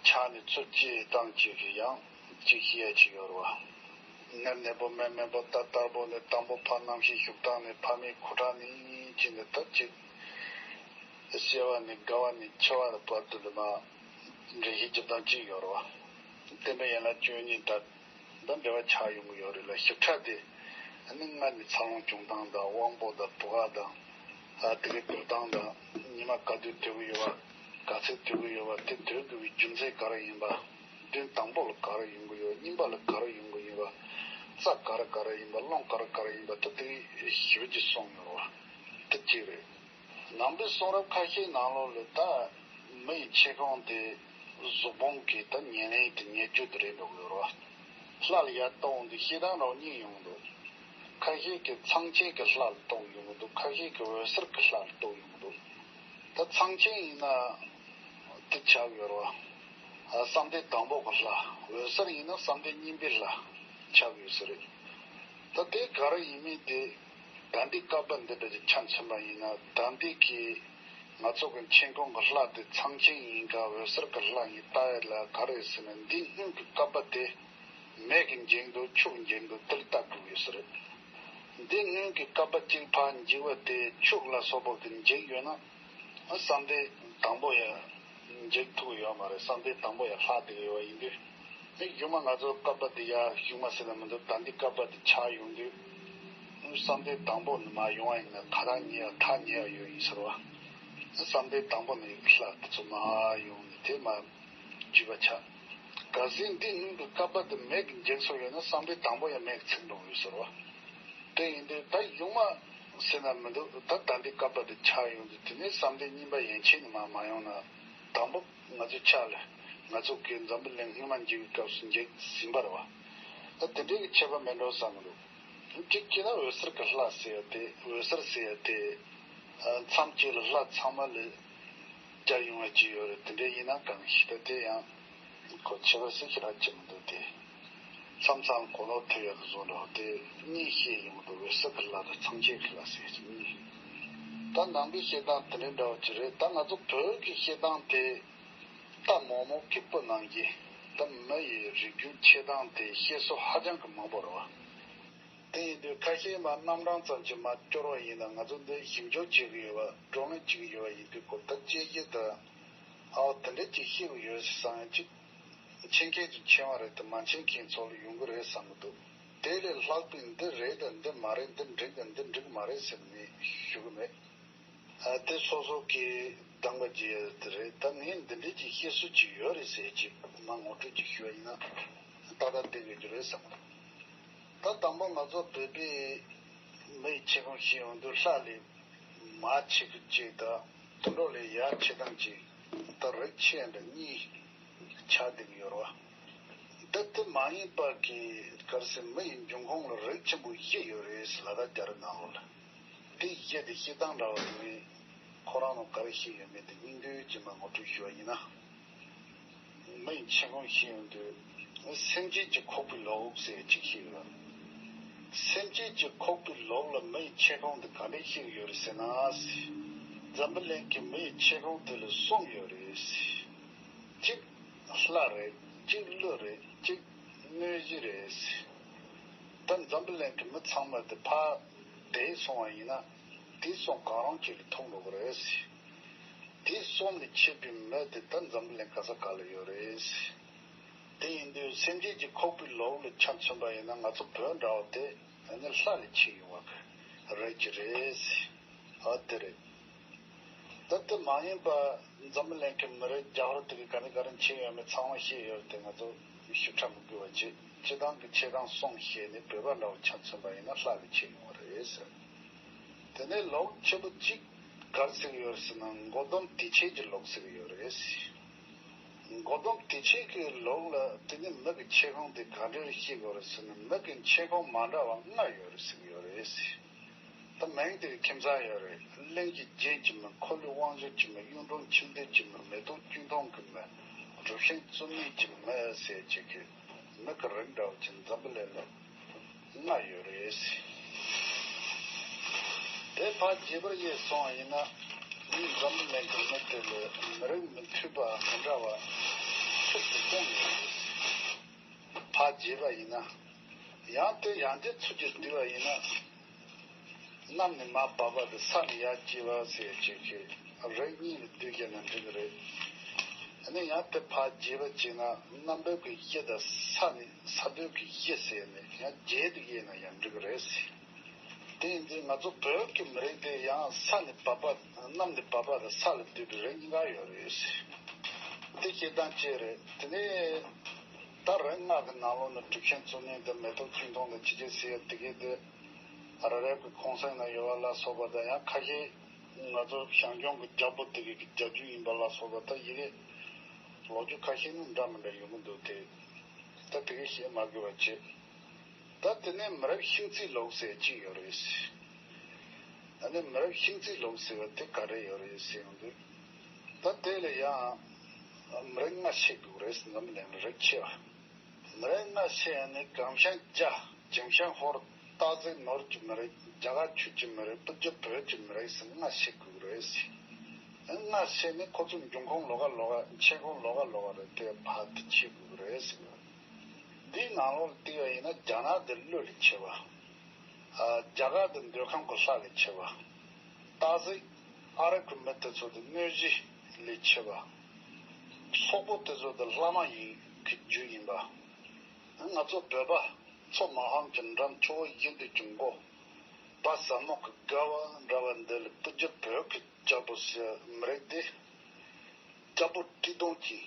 ཆགས་ནས་ཚུར་སྐྱེས་བཏང་ཅིག་གི་ཡང་ཅིག་བཤད་ཅིག་ཡོད་རེད་བ། མངལ་ནད་པོ་སྨན་སྨན་པོ་ད་ལྟར་པོ་ནས་དང་པོ་ཕར་རྣམ་ཤེས་ཞུགས་སྟངས་ནས་ཕ་མའི་ཁུ་ཁྲག་ནས་ཅི་ནས་ད་ཅིག་སྐྱེ་བ་ནས་རྒ་བ་ནས་འཆི་བ་བར་དུ་ལ་མ་འགྲེལ་བཤད་རྒྱབ་སྟངས་གཅིག་ཡོད་རེད་བ། བསྟན་པའི་ཡན་ལག་བཅུ་གཉིས་དང་ད་འབྲེལ་བ་ཆགས་ཡོང་གི་ཡོད་རེད་ལ། ཞིབ་ཕྲ་དེ་ཨ་ནི་མངལ་ནས་འཚར་ལོངས་བྱུང་སྟངས་དང་དབང་པོ་དང་བུ་ག་དང་ཨ་དེ་གའི་འགྲོ་སྟངས་དང་ཉི་མ་ག་དུས་དོད་གི་ཡོད་བ། ག་ཚོད་དོད་གི་ཡོད་བ། དེ་དོད་དགོས་པའི་རྒྱུ་མཚན་ག་རེ་ཡིན་པ། བདུན་དང་པོ་ལ་ག་རེ་ཡོང་གི་ཡོད། གཉིས་པ་ལ་ག་རེ་ཡོང་གི་ཡོད་པ། རྩ་ག་རེ་ག་རེ་ཡིན་པ། རླུང་ག་རེ་ག་རེ་ཡིན་པ། ད་དེ་གའི་ཞིབ་ཀྱིས་གསུངས་ཡོད་རེད་བ། དེ་གཅིག་རེད། ནང་པའི་གསུང་རབ་ཁ་ཤས་ནང་ལོགས་ལ་ད་མི་ཡི་མཆེད་ཁུངས་དེ་གཟུགས་ཕུང་གི་ད་ཉེར་ལེན་དེ་ཉེར་བརྒྱད་དེ་རེད་འགྲོ་གི་ཡོད་རེད་བ། ལྷ་ལ་ཡར་གཏོང་དུས་བཤད་སྟངས་རང་གཉིས་ཡོང་གི་འདུག་ཁ་ཤས་ཀྱིས་ཚངས་ཆེན་གྱི་ལྷ་ལ་གཏོང་ཡོང་གི་འདུག་ཁ་ཤས་ཀྱིས་འོད་གསལ་གྱི་ལྷ་ལ་གཏོང་ཡོང་གི་འདུག་ད་ཚངས་ཆེན་ཡིན་ན་དེ་ཆགས་ཡོད་རེད་བ། ཨ་བསམ་གཏན་དང་པོ་གི་ལྷ། འོད་གསལ་ཡིན་ན་བསམ་གཏན་གཉིས་པའི་ལྷ་ཆགས་ཡོད་ས་རེད། ད་དེ་ག་རེ་ཡིན་མིན་དེ་ད་ལྟའི་བསྐལ་པ་འདི་འདྲ་ཅིག་ཆ་མཚོན་པ་ཡིན་ན། ད་ལྟའི་གི་ང་ཚོ་གི་མཆན་ཁུངས་ཀྱི་ལྷ་དེ་ཚངས་ཆེན་ཡིན་ག་འོད་གསལ་གྱི་ལྷ་ཡིན་ལྟ་ཡ་ལ་ག་རེ་ཟེར་ན། འདི་སྔོན་གྱི་བསྐལ་པ་དེ་ མེ་གིས་འཇིག་འདུག་ཆུ་གིས་འཇིག་འདུག་དེ་ལ་ལྟ་དགོས་ཡོད་ས་རེད། འདི་སྔོན་གྱི་བསྐལ་པ་གཅིག་ཕར་འཇིག་པ་དེ་ཆུ་ལ་སོགས་པ་གིས་འཇིག་ཡོད་ན། བསམ་གཏན་དང་པོ་ཡང་འཇིག་ཐུབ་ཡོད་མ་རེད། བསམ་གཏན་དང་པོ་ཡང་ལྷག་བསྡད་ཡོད་པ་ཡིན་དུས། ཨེ་གཞུག་མ་ང་ཚོ་བསྐལ་པ་འདི་ཡར་གཞུག་མ་ཟེར་ན་མི་འདུག་ད་འདི་བསྐལ་པ་འདི་ཆགས་ཡོང་དུས། བསམ་གཏན་དང་པོ་ནས་མར་ཡོང་བ་ཡིན་ན་ད་ཐག་ཉེ་བ་ཐག་ཉེ་བ་ཡོད་ཡིན་ཟེར་བ། བསམ་གཏན་དང་པོ་ནས་ལྷ་དེ་ཚོ་མར་ཡོང་ནས་དེ་མར་འཇིག་པ་ཆགས། གལ་སྲིད་འདི་སྔོན་གྱི་བསྐལ་པ་འདི་མེ་གིས་འཇིག་སོང་ཡོད་ན་བསམ་གཏན་དང་པོ་ཡང་མེ་གིས་ཚིག་འགྲོ་གི་ཡོད་ཟེར་བ། དེ་ཡིན་དུས་ད་གཞུག་མ་ཟེར་ན་མི་འདུག་ད་ད་འདི་བསྐལ་པ་འདི་ཆགས་ཡོང་དུས་དེ་ནས་བསམ་གཏན་གཉིས་པ་ཡན་ཆད་ནས་མར་མ་ཡོང་ན། དང་པོ་ང་ཚོའི་ཆ་ལ་ང་ཚོ་གི་འཛམ་བུ་གླིང་སྔོན་མ་འཇིག་པའི་སྐབས་སུ་འཇིག་ཟིན་པ་རེད་བ། ད་དེ་འདྲའི་གི་ཁྱད་པར་མེད་འགྲོ་བསམ་གི་འདུག་གཅིག་བྱས་ན་འོད་ཟེར་གྱི་ལྷ་ཟེར་ཡ་དེ་འོད་ཟེར་ཟེར་ཡ་དེ། མཚམས་གཅིག་ལ་ལྷ་ཚང་མ་ལ་སྦྱར་ཡོང་བ་ཅིག་ཡོད་རེད། དེ་འདྲ་ཡིན་ན་གང་ཞིག་ད་དེ་ཡང་ཁོ་ཁྱད་པར་སུ་ཞིག་རག་གི་མི་འདུག་སྟེ། མཚམས་མཚམས་གོ་ལོག་ཐེབས་ཡག་བཟོ་འདྲ་བ་དེ་གཉིས་བཤད་ཡོང་གི་འདུག་འོད་ཟེར་གྱི་ལྷ་དང་མཚམས་གཅོད་ཀྱི་ལྷ་ཟེར་གྱི་གཉིས། ད་ནང་པའི་བཤད་སྟངས་དེ་འདྲ་འདྲ་བ་ཅིག་རེད། ད་ང་ཚོ་བོད་ཀྱི་བཤད་སྟངས་དེ། ད་མོག་མོག་གི་སྤུ་ནང་གི་ད་མི་ཡི་རིགས་རྒྱུད་འཆད་སྟངས་དེ་བཤད་སྲོལ་ཧ་ཅང་གི་མང་པོ་རེད་བ། དེ་ཡིན་དུས་ཁ་ཤས་མ་རྣམ་གྲངས་ཙམ་གྱིས་མ་སྐྱོར་བ་ཡིན་ན་ང་ཚོ་འདི་ཞིབ་འཇུག་བྱེད་ཀྱི་ཡོད་པ་བགྲོ་གླེང་བྱེད་ཀྱི་ཡོད་པ་ཡིན་དུས་སྐོར་ད་དཔྱད་གཞི་དང་། ཨའོ་དེ་འདྲ་ཅིག་ཤེས་ཀྱི་ཡོད་ཟེར་བསམ་ཡང་ཅིག་མཁྱེན་མཁན་ཅིག་མཁྱེན་པ་རེད་དེ་མ་མཁྱེན་མཁན་ཚོ་ལ་ཡོང་གི་རེད་བསམ་གྱི་འདུག་དེ་ལས་ལྷག་པའི་འདི་རེད་དང་འདི་མ་རེད། འདི་འགྲིག་དང་འདི་འགྲིག་མ་རེད་ཟེར་ནས་ཞུ་གི་མེད། ཨ་དེ་སོ་སོ་གིས་གདམ་ག་བྱེད་ཡ་དེ་རེད། ད་ངས་འདི་འདྲའི་ཅིག་བཤད་སྲོལ་ཅིག་ཡོད་རེད་ཟེར་ཅིག་མ་ངོ་སྤྲོད་ཅིག་ཞུ་བ་ཡིན་ན་ཏག་ཏག་བསྡད་དགོས་ཀྱི་རེད་བསམ་གི་འདུག་ད་དང་པོ་ང་ཚོ་བོད་པའི་མི་ཡི་ཆེ་ཁུངས་ཤེས་ཡོང་དུས་ལྷ་ལས་མར་ཆེ་གི་གཅིག་དང་དུད་འགྲོ་ལས་ཡར་ཆེ་སྟངས་གཅིག་ད་རིགས་ཆེ་འདྲ་གཉིས་ཆགས་བསྡད་ཀྱི་ཡོད་རེད་བ། འདི་དེ་མ་ཡིན་པ་གི་གལ་སྲིད་མི་ཡི་འབྱུང་ཁུངས་ལ་རིགས་ཆེན་པོ་བཞི་ཡོད་རེད་ཟེར་ལ་ད་རྒྱ་རི་ནང་ལོགས་ལ། དེ་བཞི་དེ་བཤད་སྟངས་འདྲ་བ་དེ་ནི་ཁོ་རང་ལ་ག་རེ་བཤད་ཡོད་མེད་དེ་སྙིང་བསྡུས་ཀྱི་མ་ངོ་སྤྲོད་ཞུ་བ་ཡིན་ན། མི་ཡི་ཆེ་ཁུངས་ཤེས་ཡོང་དུས་སེམས་ཅན་གྱི་ཁོག་པའི་ལོགས་ཟེར་གཅིག་ཤེས་ཡོད། སེམས་ཅན་གྱི་ཁོག་པའི་ལོགས་ལ་མི་ཡི་ཆེ་ཁུངས་དེ་ག་འདྲས་ཤེས་ཡོད་རེད་ཟེར་ན། འཛམ་བུ་གླིང་གི་མི་ཡི་ཆེ་ཁུངས་དེ་ལ་གསུམ་ཡོད་རེད། གཅིག་ལྷ་རེད། གཅིག་ཀླུ་རེད། གཅིག་དངོས་གཞི་རེད། ད་འཛམ་བུ་གླིང་གི་མི་ཚང་མ་དེ་ཕར་དེད་སོང་བ་ཡིན་ན་དེ་གསུམ་གང་རུང་གཅིག་ལ་ཐུག་འགྲོ་གི་རེད། དེ་གསུམ་ལས་ཆེ་བའི་མི་དེ་ད་འཛམ་བུ་གླིང་ག་ས་ག་ལ་ཡོད་རེད། དེ་ཡིན་དུས་སེམས་ཅན་གྱི་ཁོག་པའི་ལོགས་ལ་ཆ་མཚོན་པ་ཡིན་ན་ང་ཚོ་བོད་འདྲ་བ་དེ་ཨ་ནི་ལྷ་ལས་ཆེ་ཡོང་བ་གི་རེད་ཀྱི་རེད། ཨ་དེ་རེད། ད་དེ་མ་ཡིན་པ་འཛམ་བུ་གླིང་གི་མི་རིགས་རྒྱ་ཧོར་དེ་གི་ག་ནས་ག་རེ་ཆེ་ཡོད་མེད་ཚང་མ་ཤེས་ཡོད་དེ་ང་ཚོ་ཞིབ་ཕྲ་མི་དགོས་པ་བྱེད། སྤྱི་བཏང་གི་ཆེ་སྟངས་གསུམ་བཤད་ནས་བོད་པ་འདྲ་བོ་ཆ་མཚོན་པ་ཡིན་ན་ལྷ་ལས་ཆེ་ཡོང་བ་རེད་ཟེར། དེ་ནས་ལོག་ཆེན་པོ་གཅིག་ག་རེ་ཟེར་གི་ཡོད་རེད་ཟེར་ན་མགོ་སྡོམ་དེ་ཆེ་གི་ལོག་ཟེར་གི་ཡོད་རེད། མགོ་སྡོམ་དེ་ཆེ་གི་ལོག་ལ་དེ་ནི་མི་གི་ཆེ་ཁུངས་དེ་ག་འདྲ་ཤེས་དགོས་རེད་ཟེར་ན་མི་གི་ཆེ་ཁུངས་མ་འདྲ་བ་ལྔ་ཡོད་རེད་ཟེར་གི་ཡོད་རེད། ད་མིང་དེ་གི་ཁྱིམ་ཚང་ཡོད་རེད། གླིང་གི་རྗེ་གི་མི། འཁོར་ལོའི་དབང་ཕྱུག་གི་མི། གཡུང་དྲུང་ཁྱིམ་སྡེ་གི་མི། མེ་ཏོག་ཆུང་འཐུང་གི་མི། སྒྲུབ་ཆེན་བཙུན་མའི་གི་མི་ཟེར་བྱེད་གི་མི་གི་རིགས་འདྲ་བོ་ཅིག་འཛམ་བུ་གླིང་ལ་ལྔ་ཡོད་རེད། དེ་ཕར་རྒྱས་པར་དབྱེ་སོང་བ་ཡིན་ན་མི་འཛམ་བུ་གླིང་གི་མི་དེ་ལ་མི་རིགས་མི་མཐུན་པ་མི་འདྲ་བ་ཁྱུར་དུ་སྟོང་ཡོད་རེད། ཕར་རྒྱས་པ་ཡིན་ན། ཡང་དེ་ཡང་དེ་ཚུལ་གྱིས་བསྡུས་པ་ཡིན་ན། གནམ་ནས་མར་བབས་པ་དང་ས་ནས་ཡར་སྐྱེས་པ་ཟེར་བྱེད་ཀྱི་རིགས་གཉིས་ལ་བསྡུས་བྱས་ན་འགྲིག་གི་རེད། ཨ་ནི་ཡང་དེ་ཕར་རྒྱས་པ་བྱས་ན་གནམ་བབས་ཀྱི་གཞི་དང་ས་ནས་ས་བབས་ཀྱི་གཞི་ཟེར་ནས་ཡང་བརྒྱད་དུ་དབྱེ་ན་ཡང་འགྲིག་གི་རེད། དེ་ཡིན་དུས་ང་ཚོ་བོད་ཀྱི་མི་རིགས་དེ་ཡང་ས་ནས་བབས་པ་གནམ་ནས་བབས་པ་དང་ས་ལ་བསྡུས་པའི་རིགས་གཉིས་ཀ་ཡོད་རེད། དེ་བཤད་སྟངས་གཅིག་རེད། དེ་ནས་ད་རིགས་ལྔ་གི་ནང་ལོགས་ནས་སྒྲུབ་ཆེན་བཙུན་མའི་དང་མེ་ཏོག་ཆུང་འཐུང་དང་ཅི་ཅི་ཟེར་ཡ་དེ་གས་དེ་རབ་རིབ་ཀྱི་ཁོང་གསེང་ན་ཡོད་པ་ལ་སོགས་པ་དང་ཡང་ཁ་ཤས་ང་ཚོ་ཞང་ཞུང་གི་རྒྱལ་པོ་དེ་གས་ཀྱི་རྒྱལ་རྒྱུད་ཡིན་པ་ལ་སོགས་པ་ད་ཡི་གེ་ལོ་རྒྱུས་ཁ་ཤས་ནི་འདྲ་མི་འདྲ་ཡོང་གི་འདུག་དེ་ད་དེ་གས་བཤད་མ་དགོས་པ་བྱེད། ད་དེ་ནས་མི་རབས་ཤིང་རྩི་ལུགས་ཟེར་གཅིག་ཡོད་རེད། ཨ་ནི་མི་རབས་ཤིང་རྩི་ལུགས་ཟེར་བ་དེ་ག་རེ་ཡོད་རེད་ཟེར་ཡོང་དུས། ད་དེ་ལ་ཡང་མི་རབས་ལྔ་བཤད་དགོས་རེད། འཛམ་བུ་གླིང་ལ་རིགས་ཆེ་བ། མི་རབས་ལྔ་བཤད་ཡ་ནི་སྒང་ཤང་རྒྱ། ཇིང་ཤང་ཧོར། སྟག་གཟིག་ནོར་གྱི་མི་རིགས། རྒྱ་གར་ཆོས་ཀྱི་མི་རིགས། སྤུ་རྒྱལ་བོད་ཀྱི་མི་རིགས་ཟེར་ལྔ་བཤད་དགོས་རེད་ཟེར། ལྔ་བཤད་ནི་ཁོ་ཚོ་འབྱུང་ཁུངས་ལོགས་ཀ་ལོགས་ཀ་མཆེད་ཁུངས་ལོགས་ཀ་ལོགས་ཀ་རེད་དེ་ཕར་དེ་བྱེད་དགོས་རེད་ཟེར། འདིའི་ནང་ལོགས་ལ་བལྟས་པ་ཡིན་ན། རྒྱ་ནག་འདི་ཀླུ་ལས་ཆེ་བ། ཨ། རྒྱ་གར་འདི་འདོད་ཁམས་ཀྱི་ལྷ་ལས་ཆེ་བ། སྟག་གཟིག་ཨ་རབ་ཀྱི་མི་དེ་ཚོ་འདི་གནོད་གཞི་ལས་ཆེ་བ། སོག་པོ་དེ་ཚོ་འདི་ལྷ་མ་ཡིན་གྱི་རྒྱུ་ཡིན་པ། ང་ཚོ་བོད་པ་ཚོ་མ་ཧམ་གྱི་འགྲམ་ཆུ་བོ་བཞི་འདི་གྱི་མགོ། བ་ཟབ་མོ་གི་དགའ་བ་འདྲ་བ་འདི་ལ་བུ་རྒྱུད་བོད་ཀྱི་རྒྱལ་པོ་ཟེར་མི་རིགས་འདི། རྒྱལ་པོ་ཁྲི་སྟོང་གི།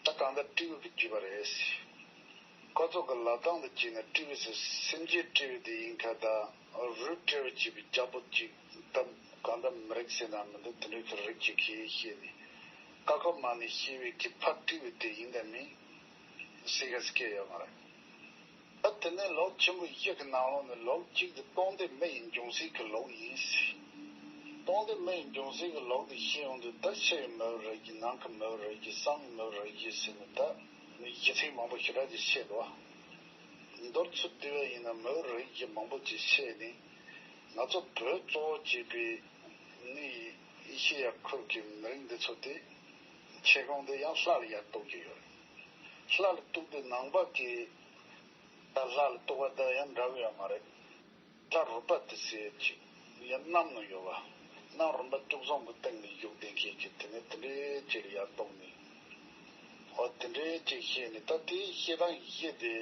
ད་གང་ལྟར་སྤྲེའུ་གི་རྒྱུད་པ་རེད། ཁོ་ཚོ་གི་ལབ་སྟངས་དུ་བྱས་ན། སྤྲེའུ་ཟེར་སེམས་ཅན་སྤྲེའུ་དེ་ཡིན་ཁ། ད་རུས་སྤྲེའུ་བྱས་པའི་རྒྱལ་པོ་གཅིག་ད་གང་ལྟར་མི་རིགས་ཟེར་ན་མི་འདུག་དེ་འདྲའི་གི་རིགས་ཅིག་གིས་བཤད་ནས། ཀ་ཁོ་མ་ནས་བཤད་པའི་གི་ཕ་སྤྲེའུ་དེ་ཡིན་དང་མིན་ཟེར་ག་སྐད་ཡོད་མ་རེད། ད་དེ་ནས་ལོ་ཆེན་པོ་བཞི་གི་ནང་ལོགས་ནས་ལོ་གཅིག་དེ་སྟོང་སྡེ་མི་ཡི་འབྱུང་སྲིད་ཀྱི་ལོ་ཡིན། སྟོང་སྡེ་མི་ཡི་འབྱུང་སྲིད་ཀྱི་ལོ་དེ་བཤད་ཡོང་དུས། ད་ཕྱི་ཡི་མི་རིགས་ཀྱི། ནང་གི་མི་རིགས་ཀྱི། བསམ་ཡི་མི་རིགས་ཀྱི་ཟེར་ནས། ད་མི་གཞི་ཚིག་མང་པོ་ཞེ་དྲག་ཅིག་བཤད་འདུག་མདོར་ཚུར་བསྡུས་པ་ཡིན་ན། མི་རིགས་ཀྱི་མང་པོ་ཅིག་བཤད་ནས། ང་ཚོ་བོད་གཙོ་བོ་བྱས་པའི་ནི་ཨེ་ཤེ་ཡ་ཁུལ་གྱི་མི་རིགས་འདི་ཚོ་དེ་ཆེ་ཁུངས་དེ་ཡང་ལྷ་ལ་ཡར་གཏུགས་ཀྱི་ཡོད་རེད། ལྷ་ལ་གཏུགས་དུས་ནང་པ་གི། ད་ལྷ་ལ་གཏུགས་པ་དང་ཡང་འདྲ་བོ་ཡོད་མ་རེད། ལྷ་རོལ་པ་དེ་ཟེར་ཅིག་ཡང་གནམ་ན་ཡོད་པ། གནམ་རིམ་པ་བཅུ་གསུམ་གྱི་སྟེང་ནས་བཞུགས་བསྡད་མཁན་གྱི། དེ་ནས་དེ་འདྲའི་ཅིག་ལ་ཡར་གཏུགས་ནས། འོ། དེ་འདྲའི་ཅིག་བཤད་ནས། ད་དེའི་བཤད་སྟངས་བཞི་དེ།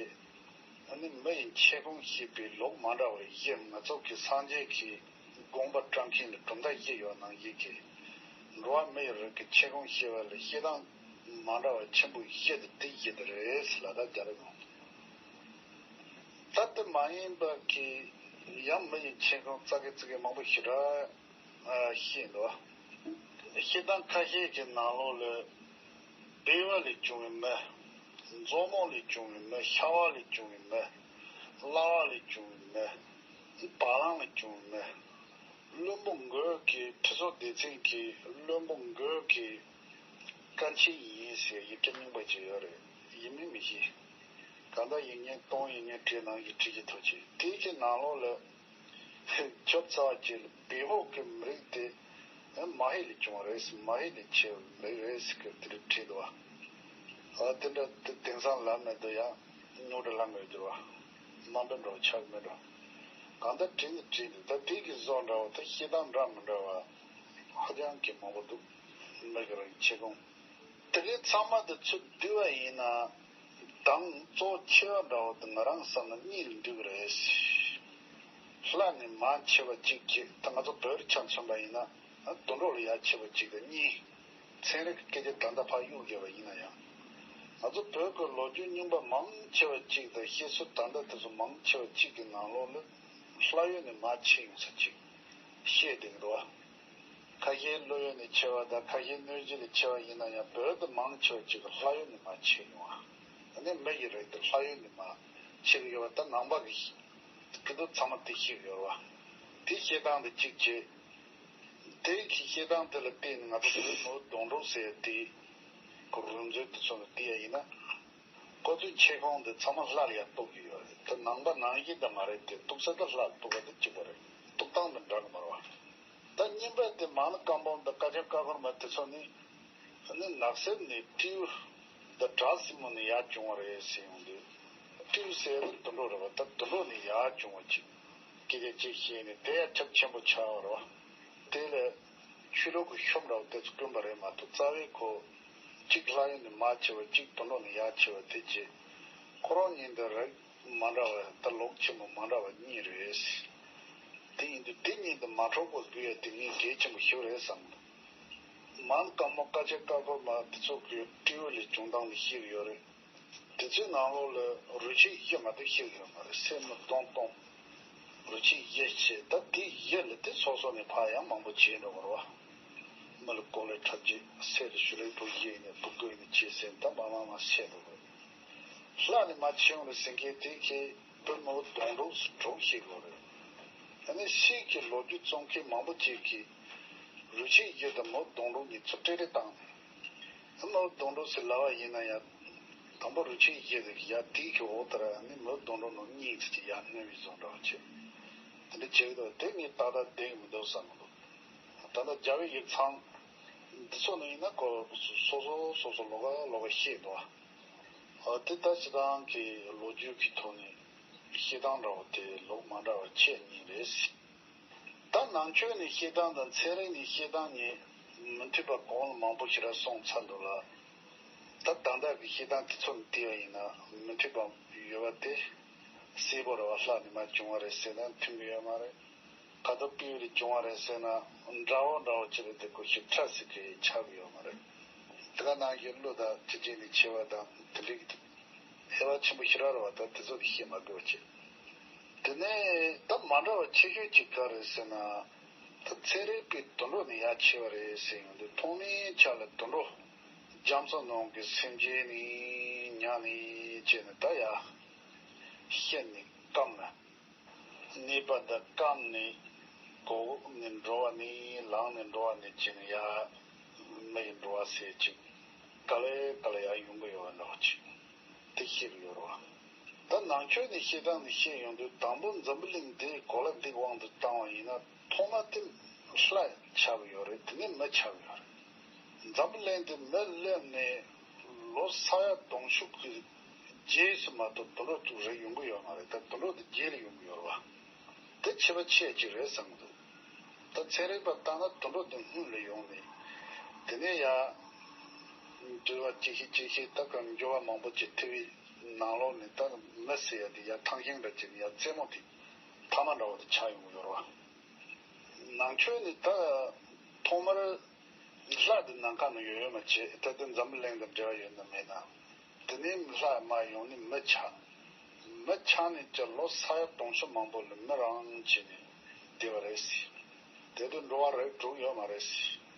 ཨ་ནི་མི་ཡི་ཆེ་ཁུངས་བཤད་པའི་ལུགས་མ་འདྲ་བ་བཞི། ང་ཚོ་གི་སངས་རྒྱས་ཀྱི་དགོངས་པ་བཀྲལ་མཁན་ལ་གྲུབ་མཐའ་བཞི་ཡོད་ནང་བཞིན་གྱི། འགྲོ་བ་མི་ཡི་རིགས་ཀྱི་ཆེ་ཁུངས་བཤད་པ་ལ་བཤད་སྟངས་མ་འདྲ་བ་ཆེན་པོ་བཞི་དེ། དེ་བཞི་དེ་རེད་ཟེར་ལ། ད་རྒྱ་རིགས་ནང་ད་དེ་མ་ཡིན་པ་གི་ཡང་མི་ཡི་ཆེ་ཁུངས་ཙག་གེ་ཙིག་གེ་མང་པོ་ཞེ་དྲག་ཨ་བཤད་འདུག་བཤད་སྟངས་ཁ་ཤས་ཀྱི་ནང་ལོགས་ལ། སྦལ་པ་ལས་བྱུང་བའི་མི། མཛོ་མོ་ལས་བྱུང་བའི་མི། ཤ་བ་ལས་བྱུང་བའི་མི། གླ་བ་ལས་བྱུང་བའི་མི། བ་ལང་ལས་བྱུང་བའི་མི། བློན་པོ་མགོན་གྱི། ཁྲི་སྲོང་ལྡེ་བཙན་གྱི་བློན་པོ་མགོན་གྱི་བཀའ་ཆེན་ཡིན་ཟེར་ཡིག་ཆ་རྙིང་པ་ཅིག་ཡོད་རེད། ཡིན་མིན་མི་ཤེས། གང་ལྟར་ཡིག་རྙིང་སྟོང་ཡིག་རྙིང་བྲིས་ནང་བཞིན་བྲིས་ཀྱི་ཐུགས་རྗེ། དེའི་ནང་ལོགས་ལ། ཁྱབ་ཚ་བ་ཅིག་ལ། སྦལ་པ་གི་མི་རིགས་དེ་མ་ཧེ་ལས་བྱུང་བ་རེད། མ་ཧེ་ལས་ཆེ་བའི་མི་རིགས་རེད་ཟེར་གི་དེ་འདྲ་བྲིས་འདུག་བ། ཨ། དེ་འདྲ་དེ་དེང་སང་ལབ་མེད་དུ་ཡང་རྙོག་དྲ་ལངས་ཡོད་འགྱུར་བ། དམའ་འབེབས་འདྲ་བོ་ཆགས་མེད་འགྲོ། གང་ལྟར་བྲིས་ནི་བྲིས་འདུག་ད་དེ་གི་བཟོ་འདྲ་བོ། ད་བཤད་སྟངས་འདྲ་མི་འདྲ་བ་ཧ་ཅང་གི་མང་པོ་འདུག་མི་གི་རིགས་ཆེ་ཁུངས། དེ་གའི་ཚང་མ་དེ་ཚུར་བསྡུས་པ་ཡིན་ན། གདངས་གཙོ་ཆེ་བ་འདྲ་བོ་དེ་ང་རང་བསམ་ན་གཉིས་ལ་འདུས་ཀྱི་རེད། ལྷ་ནས་མར་ཆེ་བ་གཅིག་བྱས། ད་ང་ཚོ་བོད་རིགས་ཆ་མཚོན་པ་ཡིན་ན། དུད་འགྲོ་ལས་ཡར་ཆེ་བ་གཅིག་དང་གཉིས། ཚན་རིག་གི་སྐད་ཆ་ད་ལྟ་ཕར་གཡུག་བརྒྱབ་པ་ཡིན་ན་ཡང་། ང་ཚོ་བོད་ཀྱི་ལོ་རྒྱུས་རྙིང་པ་མང་ཆེ་བ་གཅིག་དང་། བཤད་སྲོལ་ད་ལྟ་དེ་ཚོ་མང་ཆེ་བ་གཅིག་གི་ནང་ལོགས་ལ། ལྷ་ཡུལ་ནས་མར་ཆེ་ཡོང་ས་གཅིག་བཤད་བསྡད་ཀྱི་འདུག་བ། ཁ་ཤས་ཀླུ་ཡུལ་ནས་ཆེ་བ་དང་། ཁ་ཤས་གནོད་སྦྱིན་ལས་ཆེ་བ་ཡིན་ན་ཡང་། བོད་དུ་མང་ཆེ་བ་གཅིག་གི་ལྷ་ཡུལ་ནས་མར་ཆེ་ཡོང་བ། ཨ་ནི་མི་ཡི་རིགས་དེ་ལྷ་ཡུལ་ནས་མར་ཆེ་གི་ཡོད་པ། ད་ནང་པ་གི་སྐྱིད་སྡུག་ཚང་མ་དེ་ཤེས་ཀྱི་ཡོད་རེད་བ། དེ་བཤད་སྟངས་དེ་གཅིག་བྱས། དེ་གི་བཤད་སྟངས་དེ་ལ་བརྟེན་ནས་ང་ཚོ་བོད་མི་བོ་དོང་འབྲོག་ཟེར་དེ་གི་རུས་མཛོད་དེ་ཚོ་ལ་བལྟས་ཡ་ཡིན་ན། ཁོ་ཚོའི་ཆེ་ཁུངས་དེ་ཚང་མ་ལྷ་ལ་ཡར་གཏུགས་ཀྱི་ཡོད་རེད། དེ་ནང་པ་ནང་བཞིན་དེ་མ་རེད་དེ། གཏུགས་ས་དེ་ལྷ་ལ་གཏུགས་པ་དེ་གཅིག་པ་རེད། གཏུགས་སྟངས་དེ་འདྲ་གི་མ་རེད་བ། ད་གཉིས་པ་དེ་མང་ན་བཀའ་འབུམ་དང་བཀའ་ཆེམས་བཀའ་འཁོར་མ་དེ་ཚོ་ནི། ནི་ནགས་གསེབ་ནས་སྤྲེའུ་དང་བྲག་སྲིན་མོ་ནས་ཡར་བྱུང་བ་རེད་ཟེར་ཡོང་དུས། སྤྲེའུ་ཟེར་ཡ་དེ་དུད་འགྲོ་རེད་བ། ད་དུད་འགྲོ་ནས་ཡར་བྱུང་བ་ཅིག་སྐད་ཆ་ཅིག་བཤད་ནས། དེ་ཡང་ཁྱབ་ཆེན་པོ་ཆགས་པ་རེད་བ། དེ་ལ་ཆོས་ལུགས་ཀྱི་ཤུབས་འདྲ་བོ་དེ་ཚོ་བསྐུན་པ་རེད་མ་གཏོགས། རྩ་བའི་ཁོ་གཅིག་ལྷ་ཡུལ་ནས་མར་ཆེ་བ། གཅིག་དུད་འགྲོ་ནས་ཡར་ཆེ་བ་དེ་ཅིག་ཁོ་རང་གཉིས་དེ་རིགས་མ་འདྲ་བ། ད་ལུགས་ཆེན་པོ་མ་འདྲ་བ་གཉིས་རེད། དེ་ཡིན་དུས་དེ་གཉིས་དེ་མ་འཕྲོག་པར་བསྡུ་ཡ་དེ་ངས་གལ་ཆེན་པོ་ཞིག་རེད་བསམ་གི་འདུག་མང་དཀའ་མོ་བཀའ་ཆེམས་བཀའ་འཁོར་མ་དེ་ཚོ་གི་སྤྲེའུ་ལས་བྱུང་སྟངས་དེ་ཤེས་ཀྱི་ཡོད་རེད། དེ་ཚོའི་ནང་ལོགས་ལ་རུས་ཆེན་བཞི་མ་གཏོགས་ཤེས་ཀྱི་ཡོད་མ་རེད། སེན་མོ་སྡོང་སྟོང་། རུས་ཆེན་བཞི་བྱས། ད་དེ་བཞི་ལ་དེ་སོ་སོ་ནས་ཕར་ཡང་མང་པོ་བྱས་འགྲོ་གི་རེད་བ། མི་ལ་ཀོ་ལེ་ཁྲབ་རྒྱས། སྲས་ལ་ཞུ་ལེ་བུ་བཞི་ཡིན་ནས་བུ་དགུ་ཡིན་ནས་བྱས་ཟིན། ད་མ་མ་མ་བཤད་འགྲོ་གི་རེད། ལྷ་ནས་མར་ཆེ་ཡོང་རེད་ཟེར་མཁན་དེ་གི་བོད་མི་བོ་དོང་འབྲོག་སུ་གྲུབ་ཤེས་དགོས་རེད། ཨ་ནི་ཕྱིས་ཀྱི་ལོ་རྒྱུས་རྩོམ་མཁན་མང་པོ་ཅིག་གིས་རུས་ཆེན་བཞི་དང་མི་བོ་དོང་འབྲོག་གཉིས་ཚུར་སྤྲེལ་རེས་བཏང་ནས། མི་བོ་དོང་འབྲོག་ཟེར་ལབ་པ་ཡིན་ན་ཡང་། དང་པོ་རུས་ཆེན་བཞི་ཟེར་གི་ཡ་དེའི་གི་འོག་ལྟར། ཨ་ནི་མི་བོ་དོང་འབྲོག་ནང་གཉིས་ཚུར་གྱི་ཡར་སྣོན་པའི་བཟོ་འདྲ་བ་བྱས། དེ་འདྲ་བྱེད་ཀྱི་འདུག་དེ་ངས་ཏག་ཏག་བསྡད་ཀྱི་མི་འདུག་བསམ་གྱི་འདུག་ད་ལྟ་རྒྱལ་བའི་ཡིག་ཚང་འདི་ཚོ་ནང་ཡིན་ན་ཁོ་སོ་སོ་སོ་སོ་ལོགས་ཀ་ལོགས་ཀ་བཤད་འདུག་དེ་ལྟ་སྤྱིར་བཏང་གི་ལོ་རྒྱུས་ཀྱི་ཐོག་ནས་བཤད་སྟངས་འདྲ་བོ་དེ་ལུགས་མ་འདྲ་བ་ཁྱད་གཉིས་རེད། ད་ནང་ཆོས་ནས་བཤད་སྟངས་དང་ཚན་རིག་ནས་བཤད་སྟངས་གཉིས་མི་མཐུན་པ་གོང་ལ་མང་པོ་ཞིག་ར་སོང་ཚར་འདུག་ལ། ད་ད་ལྟ་གི་བཤད་སྟངས་དེ་ཚོ་ནས་བལྟས་པ་ཡིན་ན་མི་མཐུན་པ་ཡོད་པ་དེ་གསལ་པོ་རེད་བ། ལྷ་ནས་མར་བྱུང་བ་རེད་ཟེར་ན་མཐུན་གྱི་ཡོད་མ་རེད། ཁ་དོག་སྤུས་ལས་བྱུང་བ་རེད་ཟེར་ན་འདྲ་བོ་འདྲ་བོ་ཅི་རེད་དེ་ཀོ་ཞིག་ཕྲ་ཟིག་གི་ཆགས་ཀྱི་ཡོད་མ་རེད། དེ་ག་ནང་བཞིན་ཀླུ་དང་དེ་བྱས་ནས་ཆེ་བ་དང་དེ་འདྲའི་གི་དབྱེ་བ་ཆེན་པོ་ཞེ་དྲག་རེད་བ། ད་དེ་ཚོ་དེ་བཤད་མ་དགོས་པ་བྱས། དེ་ནས་ད་མ་འདྲ་བ་ཆེ་ཤོས་ཅིག་ག་རེད་ཟེར་ན། ད་ཚན་རིག་པའི་དུད་འགྲོ་ནས་ཡར་ཆེ་བ་རེད་ཟེར་ཡོང་དུས་ཐོག་མའི་ཆ་ལ་དུད་འགྲོ་རྒྱ་མཚོ་ནང་གི་སེམས་ཅན་ནས་མྱ་ནས་བྱས་ནས་ད་ཡར་ཤི་ནས་སྐམ་ནས། གནས་པ་དང་སྐམ་ནས་གོ་ནས་འགྲོ་བ་ནས་ལངས་ནས་འགྲོ་བ་ནས་ཅི་ནས་ཡ་མི་ཡི་འགྲོ་བ་ཟེར་ཅིག་ག་ལེ་ག་ལེ་ཡ་ཡོང་གི་ཡོད་པ་འདྲ་བ་ཅིག་དེ་ཤེས་ཀྱི་ཡོད་རེད་བ། ད་ནང་ཆོས་ནས་བཤད་སྟངས་ནས་བཤད་ཡོང་དུས་དང་པོ་འཛམ་བུ་གླིང་འདིའི་གོ་ལ་འདི་དབང་དུ་བཏང་བ་ཡིན་ན་ཐོག་མ་དེ་ལྷ་ཆགས་ཀྱི་ཡོད་རེད། དེ་ནས་མི་ཆགས་ཀྱི་ཡོད་རེད། འཛམ་བུ་གླིང་འདི་མི་སླེབས་ནས་ལོ་ས་ཡ་དུང་ཕྱུར་གྱི་རྗེས་སུ་མ་གཏོགས་དུད་འགྲོ་ཅིག་རེད་ཡོང་གི་ཡོད་མ་རེད། ད་དུད་འགྲོ་དེ་རྗེས་ལ་ཡོང་གི་ཡོད་རེད་བ། དེ་ཁྱད་པར་ཆེ་ཅིག་རེད་བསམ་གི་འདུག་ད་ཚན་རིག་པ་ལྟར་ན་དུད་འགྲོ་དེ་སྔོན་ལ་ཡོང་ནས་དེ་ནས་ཡ་འགྲུལ་བ་ཅི་ཤེས་ཅི་ཤེས་ད་ག་འགྱུར་བ་མང་པོ་ཅིག་ཐེབས་པའི་ནང་ལོགས་ནས་ད་མི་ཟེར་ཡ་དེ་ཡ་ཐང་ཤིང་འདྲ་ཅིག་ནས་ཡ་རྩེ་མོ་དེ་ཐ་མ་འདྲ་བོ་དེ་ཆགས་ཡོང་གི་ཡོད་རེད་བ། ནང་ཆོས་ནི་ད་ཐོག་མར་ལྷ་དེ་ནམ་མཁའ་ན་ཡོད་ཡོད་མ་བྱས། ད་དེ་འཛམ་བུ་གླིང་དང་འབྲེལ་བ་ཡོད་ན་མེད་ན། དེ་ནས་ལྷ་མར་ཡོང་ནས་མི་ཆགས། མི་ཆགས་ནས་ཀྱི་ལོ་ས་ཡ་དུང་ཕྱུར་མང་པོ་ལ་མི་རང་བྱས་ནས་བསྡད་པ་རེད་ཟེར། དེ་དུས་འགྲོ་བ་རིགས་དྲུག་ཡོད་མ་རེད་ཟེར།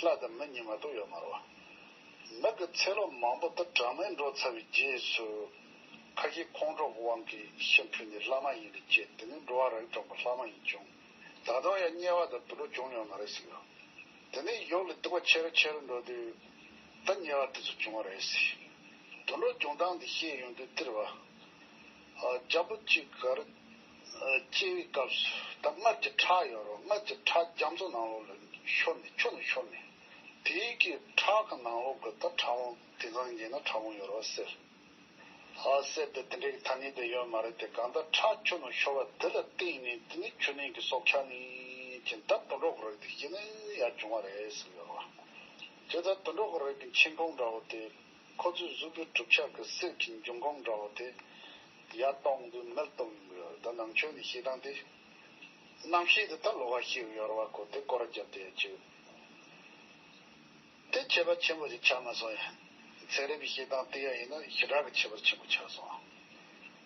ལྷ་དང་མི་གཉིས་མ་གཏོགས་ཡོད་མ་རེད་བ། མི་གི་ཚེ་ལོ་མང་པོ་དེ་གྲངས་མེད་འགྲོ་ཚར་བའི་རྗེས་སུ་ཁ་ཞེ་ཁོང་ཁྲོ་གི་དབང་གིས་ཤི་འཕོས་ནས་ལྷ་མ་ཡིན་ལ་སྐྱེས། དེ་ནས་འགྲོ་བ་རིགས་དྲུག་པ་ལྷ་མ་ཡིན་བྱུང་། ད་དུང་ཡང་དམྱལ་བ་དང་དུད་འགྲོ་བྱུང་ཡོད་མ་རེད་ཟེར་གི་ཡོད། དེ་ནས་ཡུལ་ལ་སྡུག་པ་ཆེ་རུ་ཆེ་རུ་འགྲོ་དུས་ད་དམྱལ་བ་དེ་ཚོ་བྱུང་བ་རེད་ཟེར། དུད་འགྲོ་བྱུང་སྟངས་འདི་བཤད་ཡོང་དུས་སྟེར་བ། ཨ། རྒྱལ་པོ་གཅིག་གར་ཨ། སྐྱེ་བའི་སྐབས་སུ་ད་མངལ་གྱི་ཁྲག་ཡོད་རེད། མངལ་གྱི་ཁྲག་རྒྱ་མཚོ་ནང་ལོགས་ལ་ཤོར་ནས་ཆུ་ནང་ཤོར་ནས་དེའི་གི་ཁྲག་གི་ནང་ལོགས་གི་ད་ཕྲ་བོ་དེང་སང་ཡིན་ན་ཕྲ་བོ་ཡོད་རེད་བ་ཟེར། ཨ། གསེར་དེ་དེ་འདྲའི་ཐ་སྙད་དེ་ཡོད་མ་རེད་དེ། གང་ལྟར་ཁྲག་ཆུ་ནང་ཤོར་བ་དེ་ལ་བརྟེན་ནས་དེ་ནི་ཆུ་ནང་གི་སྲོག་ཆགས་ནི་ཅན་ད་དུད་འགྲོ་གི་རིགས་དེ་གཞི་ནས་ཡར་བྱུང་བ་རེད་ཟེར་ཡོད་རེད་བ། དེ་ལྟར་དུད་འགྲོ་གི་རིགས་ཀྱི་མཆེད་ཁུངས་འདྲ་བོ་དེ། ཁོ་ཚོའི་གཟུགས་པོའི་གྲུབ་ཆ་གི་གསེར་གྱི་འབྱུང་ཁུངས་འདྲ་བོ་དེ་ཡར་གཏོང་དུས་མི་ལ་གཏོང་ཡོང་གི་ཡོད་རེད། ད་ནང་ཆོས་ནས་བཤད་སྟངས་དེ། རྣམ་ཤེས་དེ་ད་ལོགས་ཀ་ཤེས་ཀྱི་ཡོད་རེད་བ། ཁོ་དེ་སྐོར་ར་བརྒྱབ་བསྡད་ཡ་ཅིག་དེ་ཁྱད་པར་ཆེན་པོ་ཞིག་ཆགས་མ་སོང་ཡ། ཚན་རིག་པའི་བཤད་སྟངས་བལྟས་ཡ་ཡིན་ན་ཞེ་དྲག་གི་ཁྱད་པར་ཆེན་པོ་ཆགས་སོང་།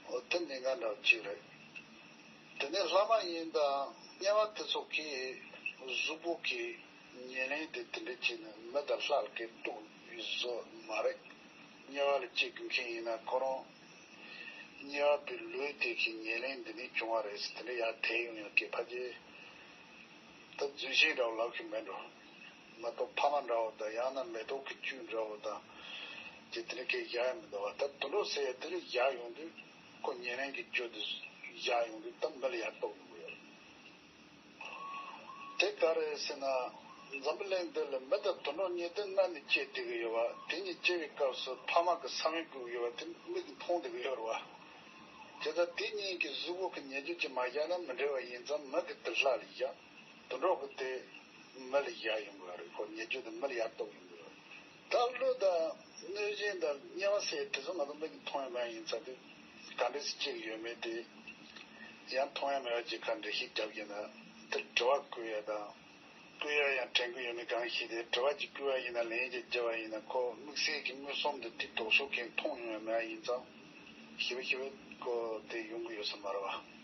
འོ་དེ་གནད་འགག་འདྲ་བོ་གཅིག་རེད། དེ་ནས་ལྷ་མ་ཡིན་དང་དམྱལ་བ་དེ་ཚོ་གི་གཟུགས་པོ་གི་ཉེར་ལེན་དེ་དེ་འདྲ་བྱས་ནས་མི་དང་ལྷ་ལ་གས་གཏུགས་བཟོ་མ་རེད། དམྱལ་བ་ལ་སྐྱེ་དགོས་མཁན་ཡིན་ན་ཁོ་རང་དམྱལ་བ་པའི་ལུས་དེ་གི་ཉེར་ལེན་འདི་ནས་བྱུང་བ་རེད་ཟེར་དེ་འདྲ་ཡར་དེད་ཡོང་ཡ་གི་ཕ་རྗེས། ད་རྫུན་ཤིང་འདྲ་བོ་ལབ་ཤིག་མེད་འགྲོ། མ་གཏོགས་ཕ་མ་འདྲ་བོ་དང་ཡང་ན་མེ་ཏོག་གི་བཅུད་འདྲ་བོ་དང་། ཅི་དེ་འདྲ་གས་བཞག་ཡ་མི་འདུག་བ། ད་དུད་འགྲོ་ཟེར་ཡ་དེ་ལ་བཞག་ཡོང་དུས་ཁོ་ཉེར་ལེན་གྱི་རྒྱུ་དེ་བཞག་ཡོང་དུས་ད་མི་ལ་ཡར་གཏོགས་ཡོང་གི་ཡོད་རེད། དེ་ག་རེད་ཟེར་ན། འཛམ་བུ་གླིང་འདི་ལ་མི་དང་དུད་འགྲོ་གཉིས་དེ་སྔར་ནས་སྐྱེས་བསྡད་ཀྱི་ཡོད་པ། དེ་གཉིས་སྐྱེ་བའི་སྐབས་སུ་ཕ་མ་གི་ས་བོན་བསྐུས་ཀྱི་ཡོད་པ་དེ་མིག་གིས་མཐོང་བསྡད་ཀྱི་ཡོད་རེད་བ། དེ་ལྟར་དེ་གཉིས་ཀྱི་གཟུགས་པོ་གི་ཉེ་རྒྱུ་ཅིག་མ་བཞག་ན་མི་འགྲིག་པ་ཡིན་ཙང་མི་གི་དེ་ལྷ་ལ་བཞག་དུད་འགྲོ་གི་དེ་མི་ལ་བཞག་ཡོང་གི་རེད། ཁོ་ཉེ་རྒྱུ་དེ་མི་ལ་ཡར་གཏོགས་ཡོང་གི་རེད། ད་ཀླུ་དང་གནོད་སྦྱིན་དང་དམྱལ་བ་ཟེར་དེ་ཚོ་ང་ཚོ་མིག་གིས་མཐོང་ཡ་མེད་ཡིན་ཙང་དེ་ག་འདྲས་སེ་སྐྱེ་གི་ཡོད་མེད་དེ་ཡང་མཐོང་ཡ་མེད་པ་ཅིག་ཁ་འགྲེལ་བཤད་རྒྱབ་ཡོད་ན་དེ་དྲི་བ་བཀོད་ཡ་དང་། བསྐུལ་ཡ་ཡང་དྲན་གྱི་ཡོད་མེད་གང་ཤེས་ཏེ། དྲི་བ་ཅིག་བསྐུལ་བ་ཡིན་ན་ལན་ཅིག་བརྒྱབ་པ་ཡིན་ན་ཁོ་དམིགས་བསལ་གྱི་མངོན་སུམ་དུ་དེ་ལྡོག་ཕྱོགས་ཀྱིས་མཐོང་མྱོང་ཡ་མེད་པ་ཡིན་ཙང་ཞིབ་ཞིབ་ཁོ་དེ་ཡོང་གི་ཡོད་ས་མ་རེད་བ།